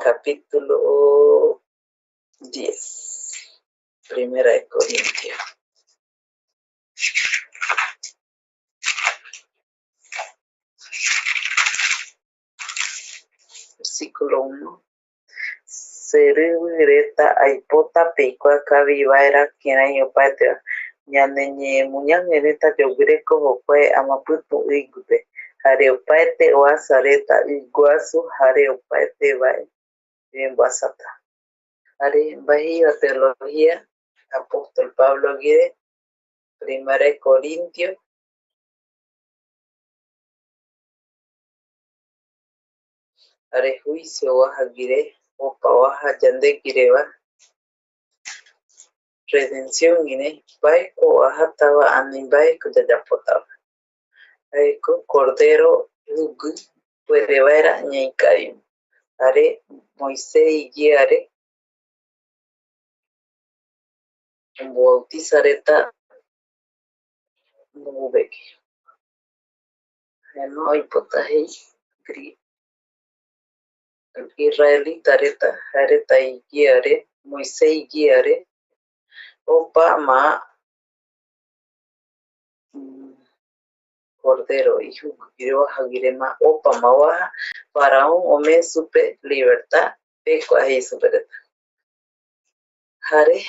Capítulo diez. Primera de Corintios. Versículo uno. Serivi reta, aipota peikua kavi vaera kirai opaeteva. Ñane ñemuñague reta yoguireko jokuae amapitü iguipe, jare opaete oasa reta iguasu jare opaete vae remboasata. Jare mbae jeiva teología apóstol Pablo guire, Primera de Corintio, jare juicio oaja guire, opa oaja yandeguireva, redención guire, mbaeko oajatava ani mbaeko yayapotava. Jaeko Cordero rupi ipuere vaera ñaikavi. Jare Moisés iguiare ombobautiza reta mbovegui. Jaema oipota jei gri-, israelita reta, jaereta iguiare, Moisés iguiare, opama, mm, Cordero ijuguire oajaguirema, opama oaja, Faraón omee supe libertad, pegua jei supe reta. Jare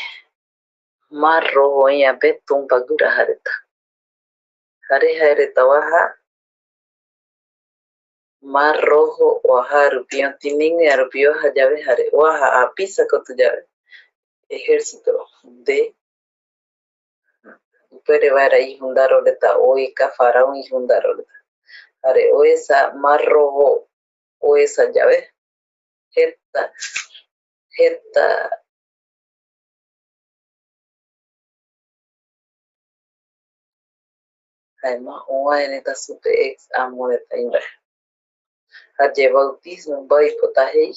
Mar Rojo oiape Tumpa guiraja reta. Jare jaereta oaja Mar Rojo oaja rupi, otiniiguia rupi oaja yave, jare oaja apisa koti yave, ejército de ipuere vaera ijundaro reta oeka, Faraón ijundaro reta. Jare oesa Mar Rojo oesa yave, jeta, jeta, jaema ovae reta supe ex amo reta imbae. Jare bautismo mbae oipota jei,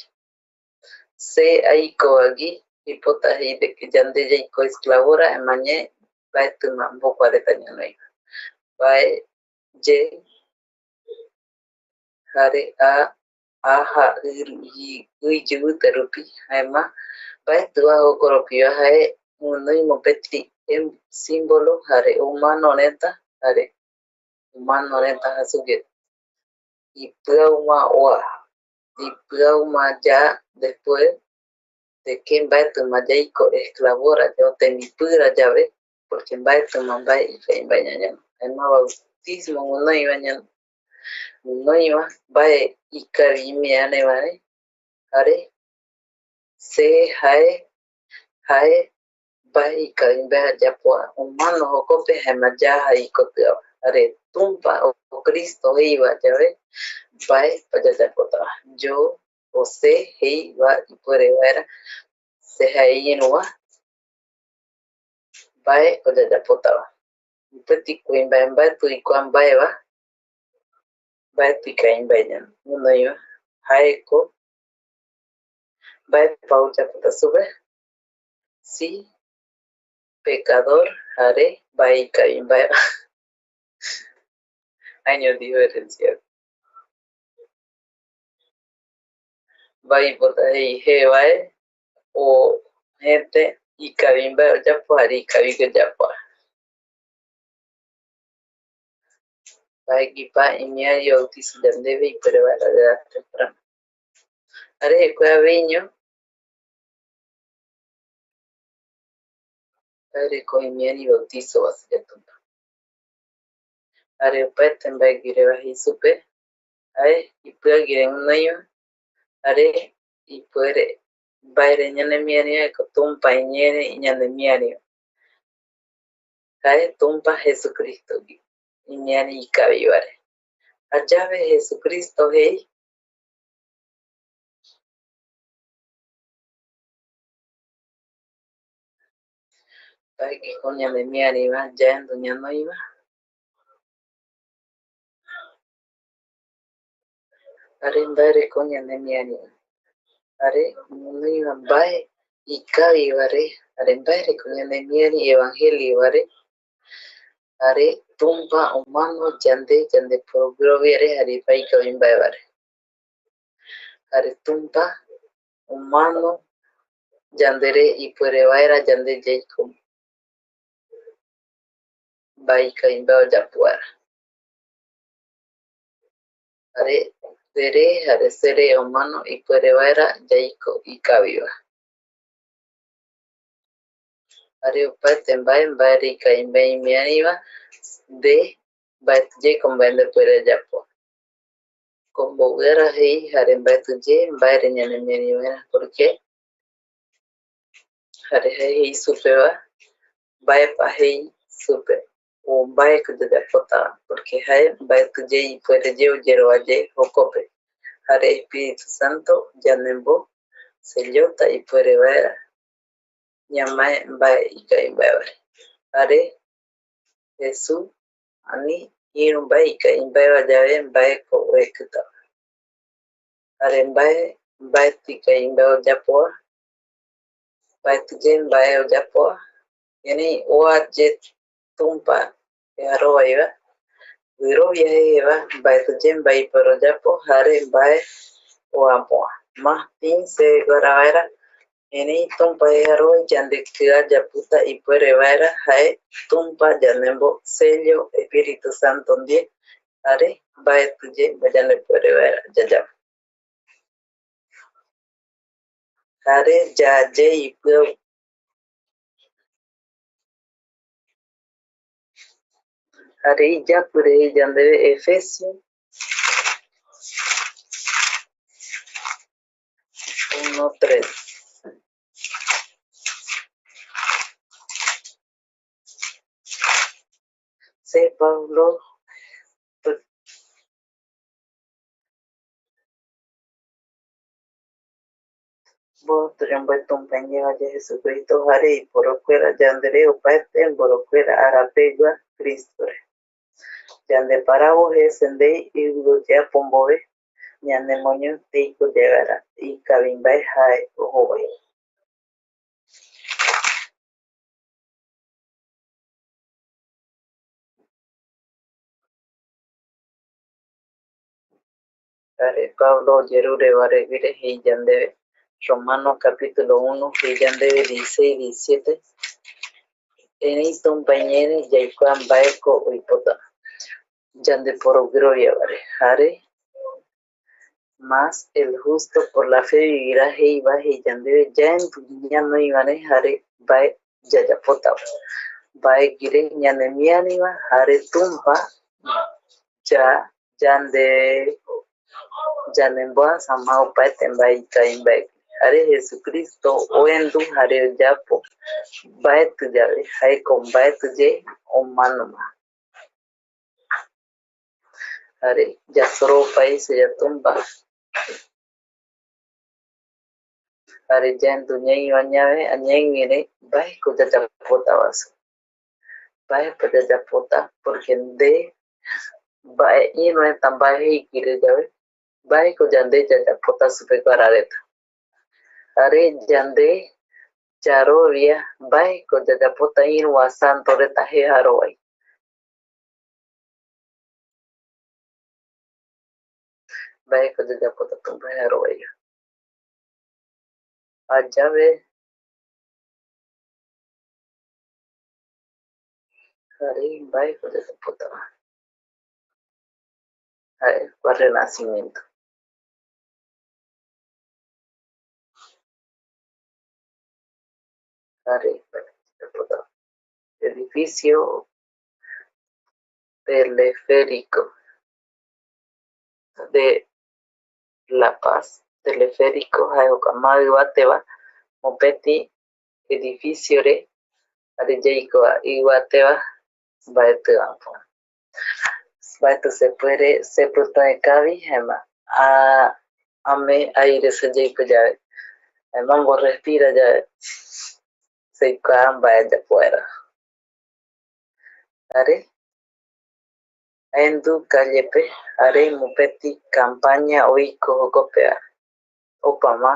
se aikova gui oipota jei de que yande yaiko esclavora, emaña mbaetima mbokua reta ñanoiva. Mbae ye jare a, aja ɨ-, iyivite rupi, jaema mbaetɨ oaja jokoropiva, jae guinoi mopeti em-, símbolo jare humano reta, jare humano reta jasugue ipyau ma oa, ipyau ma ya después de que mbaetima yaiko esclavora, o tembipiira yave, porque mbaetima mbae ikavi mbae ñañono. Jaema bautismo guinoiva ña-, guinoiva mbae ikavi imiari vaere, jare se jae, jae mbae ikavi mbae ayapova, humano jokope jaema ya jae ikotiava. Jare Tumpa o Cristo jeiva yave, mbae oyayapotava. Yo o se jeiva ipuere vaera se jae iruva mbae oyayapotava. Mopeti kuimbae mbaeti oikua mbaeva, mbaeti ikavi mbae ña-, guinoiva, jaeko mbaepa oyapota supe, si pecador jare mbae ikavi mbaeva. Año diferencia. Mbae oipota jei jevae o gente ikavi mbae oyapo jare ikavigue oyapo. Mbaeguipa imiari bautizo yandeve ipuere vaera edad temprana. Jare jekuaeño, mbaereko imiari bautizo va seña Tumpa. Jare opaete mbaeguireva jei supe, jae ipyagui guinoiva, jare ipuere mbaere ñanemiari vaeko Tumpa iñeere ñanemiari va. Jae Tumpa Jesucristo gui, imiari ikavivare. Jayave Jesucristo jei, mbaeguiko ñanemiari va, yaendu ñanoiva. Jare mbaereko ñanemiari, jare guinoiva mbae ikavivare, jare mbaereko ñanemiari evangelio vare, jare Tumpa omano yande, yande porogueroviare jare ipaikavi mbaevare. Jare Tumpa omano yandere ipuere vaera yande yaiko mbae ikavi mbae oyapo vaera. Jare sere, jare sere omano ipuere vaera yaiko ikaviva. Jare opaete mbae, mbaere ikavi mbae imiariva, nde mbaetiyeko mbae ndepuere ayapo. Ko mboviara jei, jare mbaetiye mbaere ñanemiari vaera, porque jare jae jei supeva, mbaepa jei supe, o mbaeko yayapota, porque jae mbaetiye ipuere ye oyerovia ye jokope. Jare Espíritu Santo yandembosellota ipuere vaera ñamae mbae ikavi mbaevare. Jare Jesús ani iru mbae ikavi mbaeva yave, mbaeko oekitava. Jare mbae, mbaeti ikavi mbae oyapova, mbaetiye mbae oyapova, erei oa ye Tumpa jejarovaiva, guirovia jejeva, mbaetiye mbae ipuere oyapo jare mbae oapoa. Más bien seveguara vaera, erei Tumpa jejarovai yande kia yapita ipuere vaera jae Tumpa yandembosello Espíritu Santo ndie, jare mbaetiye mbae yandepuere vaera yayapo. Jare yaye ipyau. Jare iyapire jei yandeve Efesio uno tres. Se Pablo, mbojoto yomboe Tumpa iñee vae Jesucristo jare iporokuera yandere opaete mborokuera arapegua Cristo-re. Yandeparavo jese ndei ivigui oyeapo mbove, ñanemoñoe teiko yae vaera ikavi mbae jae ojo vai. Jare Pablo ojerure va reguire jei yandeve, Romano capítulo uno jei yandeve dieciséis, diecisiete, Erei Tumpa iñeerei yaikua mbaeko oipota yande poroguirovia vare, jare más el justo por la fe vivirá jeiva jei yandeve yaendu ñanoi vare jare mbae yayapotava, mbaeguire ñanemiariva jare Tumpa ya, yande, yanemboasama opaete mbae ikavi mbaegui. Jare Jesucristo oendu jare oyapo mbaeti yave, jaeko mbaeti ye omanoma. Jare yasoropai seya Tumpa. Jare yaendu ñaiva ñave, añaeguire, mbaeko yayapota vasa. Mbaepa yayapota, porque nde mbae ïru reta mbae jeiguire yave, mbaeko yande yayapota supeguara reta. Jare yande yarovia mbaeko yayapota ïruva santo reta jejaro vai. Mbaeko yayapota Tumpa jejaro vaiva. Jayave, jare mbaeko yayapotava. Jae kua renacimiento. Jare edificio teleférico de La Paz, teleférico, jae jokua ma ivate va, mopeti edificio re, jare yaikova ivate va, mbaeti va. Mbaeti sepuere sepitue kavi, jaema a, ame aire se yaipe yave, jaema amborrespira yave, seikua mbae ayapo vaera. Jare aendu callepe, jare mopeti campaña oiko jokopeva. Opama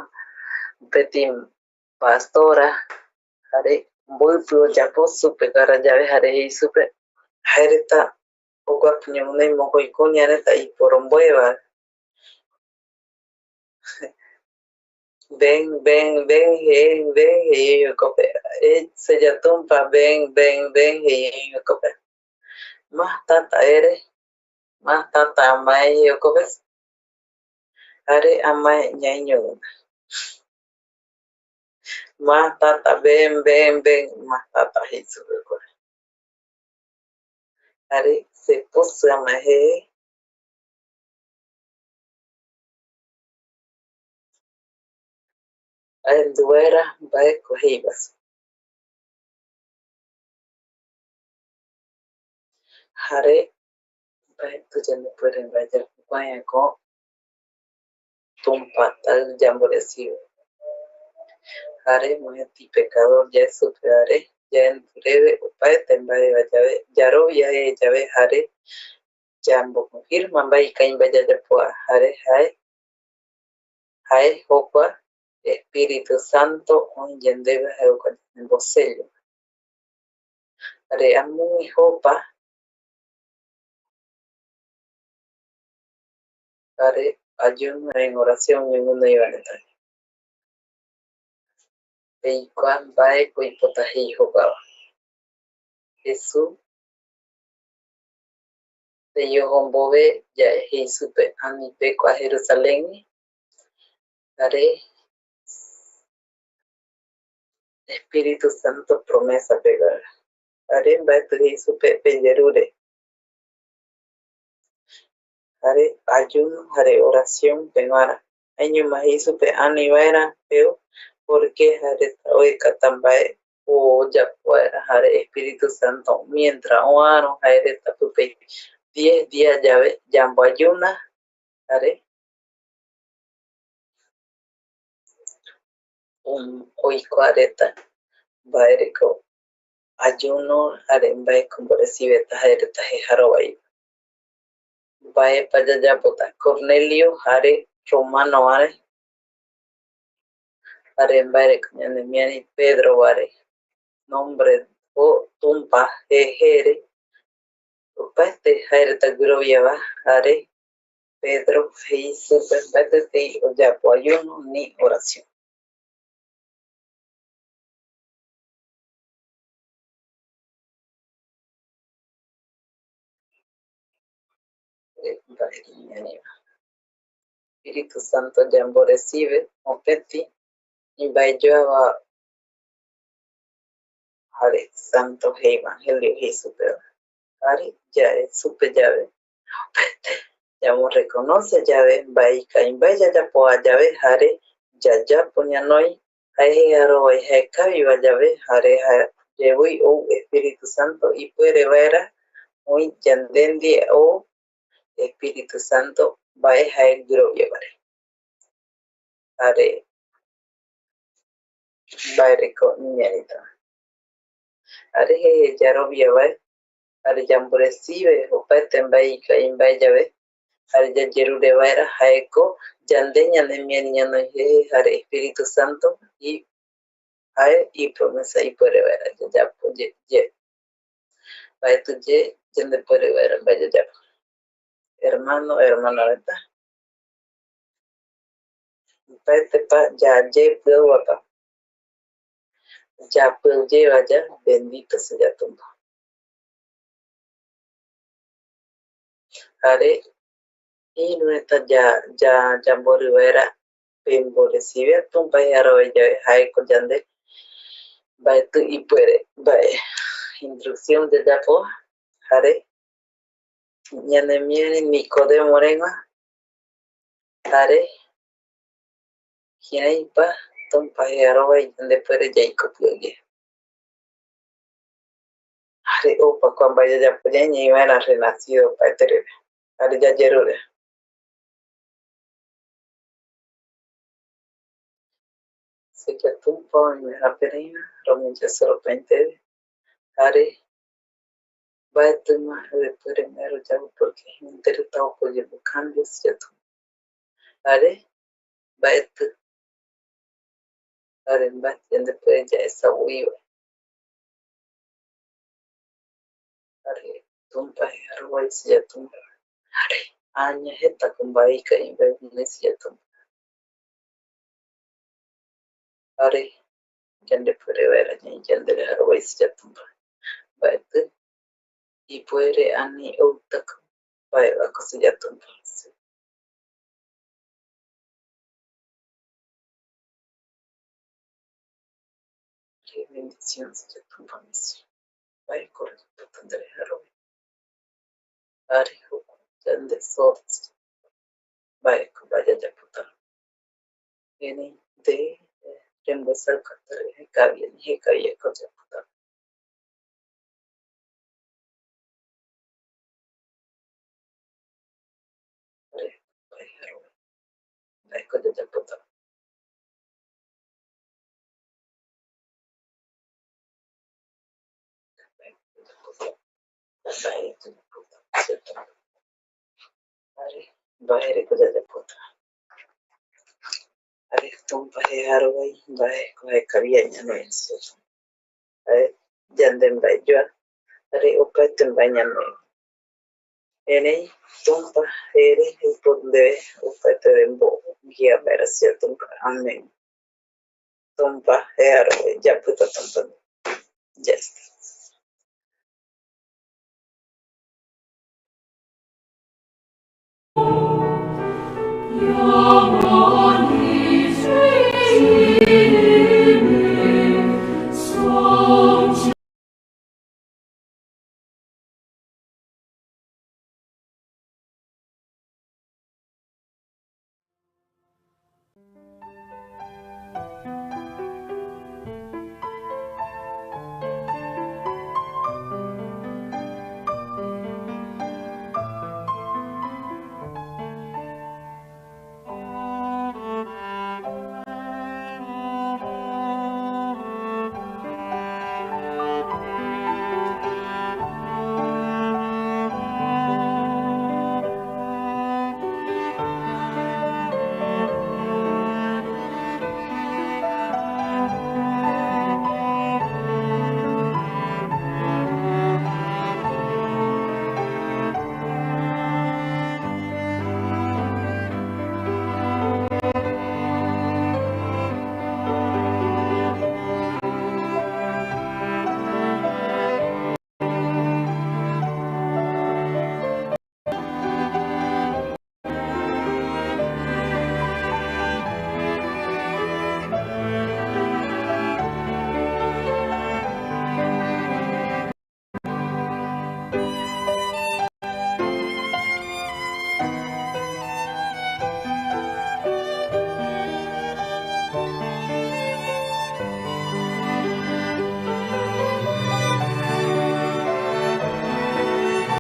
mopeti pastora, jare mboipi oyapo supe ngara yave, jare jei supe, jaereta oguapi ñoguinoi mokoi kuña reta iporomboeva. Ven, ven, ven, jei, ven, jei jokope. Eh, seya Tumpa, ven, ven, ven, jei jokope. Ma täta ere, ma täta amae, jei jokope. Jare amae ñaiño. Ma täta, ven, ven, ven, ma täta, jei supe kua. Jare sepusi amae jee. Aendu vaera mbaeko jei va. Jare mbaeti yandepuere mbae yayapo, jukuañoa ko Tumpa tai yamboresive. Jare mopeti pecador yae supe vare, yaendu reve opaete mbae va yave, yarovia jee yave, jare yamboconfirma mbae ikavi mbae yayapova, jare jae, jae jokua Espíritu Santo oï yandeve, jae jokua yande mbosello. Jare amogue jopa, jare ayuno en oración ñoguinoi va reta. Eikua mbaeko oipota jei jokuava. Jesús, señor ombove yae, jei supe, ani pekua Jerusalén, jare Espíritu Santo promesa pegua. Jare mbaeti jei supe pejerure. Jare ayuno jare oración peguara. Jaeñoma jei supe ani vaera peu, porque jaereta oekata mbae oyapo vaera, jare Espíritu Santo mientras oaro jaereta pipe diez día yave yamboayuna, jare oikua reta mbaereko ayuno jare mbaeko omboresiveta jaereta jejarovaiva. Mbaepa yayapota Cornelio jare romano vare, jare mbaereko ñanemiari Pedro vare, nombre o Tumpa jejere, opaete jaereta guiroviava, jare Pedro jei supe mbaetitei oyapo ayuno ni oración. Mbae ñanevae. Espíritu Santo yamboresive mopeti imbaeyoava jare santo jei evangelio jei supeva. Jare yae supe yave, opaete yamborreconoce yave mbae ikavi mbae yayapova yave, jare yayapo ñanoi, jae jejarovai jaekaviva yave, jare jae yevoi ou Espíritu Santo ipuere vaera oi yande ndie ou Espíritu Santo mbae jae guirovia vare. Jare mbaereko ñanereta. Jare jeje yarovia vae, jare yamboresive opaete mbae ikavi mbae yave, jare yayerure vaera jaeko yande ñanemiari ñanoi jeje jare Espíritu Santo y jae ipromesa ipuere vaera yayapo ye, ye. Mbaetɨ ye yandepuere vaera mbae yayapo. Hermano, hermana reta, opaetepa yaye pyauapa, yapyauye vaya, bendito sea Tumpa. Jare iru reta ya, ya, yamborɨ vaera, pemboresive Tumpa jejarovai yave, jaeko yande mbaetɨ ipuere mbae instrucción yayapo, jare ñanemiari Nicodemo regua, jare kiräipa Tumpa jejarovai yandepuere yaiko piague. Jare opa kua mbae yayapo ñai, ñai vaera renacido opaete reve. Jare yayerure. Señor Tumpa oime raperei, roime yasoropaiteve. Jare mbaetɨma depuere mbae royavo, porque gente reta opa oyemokambios yatu. Jare mbaetɨ, jare mbaetɨ yandepuere yaesa oiva. Jare Tumpa jejarovai, Señor Tumpa. Jare aña jetako mbae ikavi mbae guinoi, Señor Tumpa. Jare yandepuere vaera ñai yande jejarovai, Señor Tumpa. Mbaetɨ ipuere ani outako mbaevako, Señor Tumpa. Qué bendición, Señor Tumpa misi. Mbaeko reipota nde rejarovai. Jare jokua yande soo, mbaeko mbae yayapota. Erei nde remboesaukata reve, jekavi ani jekavi ko ayapota. Jare mbae jarovai, mbaeko yayapota. Jare mbaereko yayapota. Jare Tumpa jejarovai, mbaeko jekavia ñanoi supe. Jae yande mbaeyoa, jare opaete mbae ñanoi. Erei Tumpa jere, jeiporu ndeve opaete rembo guía vaera, Señor Tumpa. Amén. Tumpa jejarovai, yapita Tumpa. Ya está.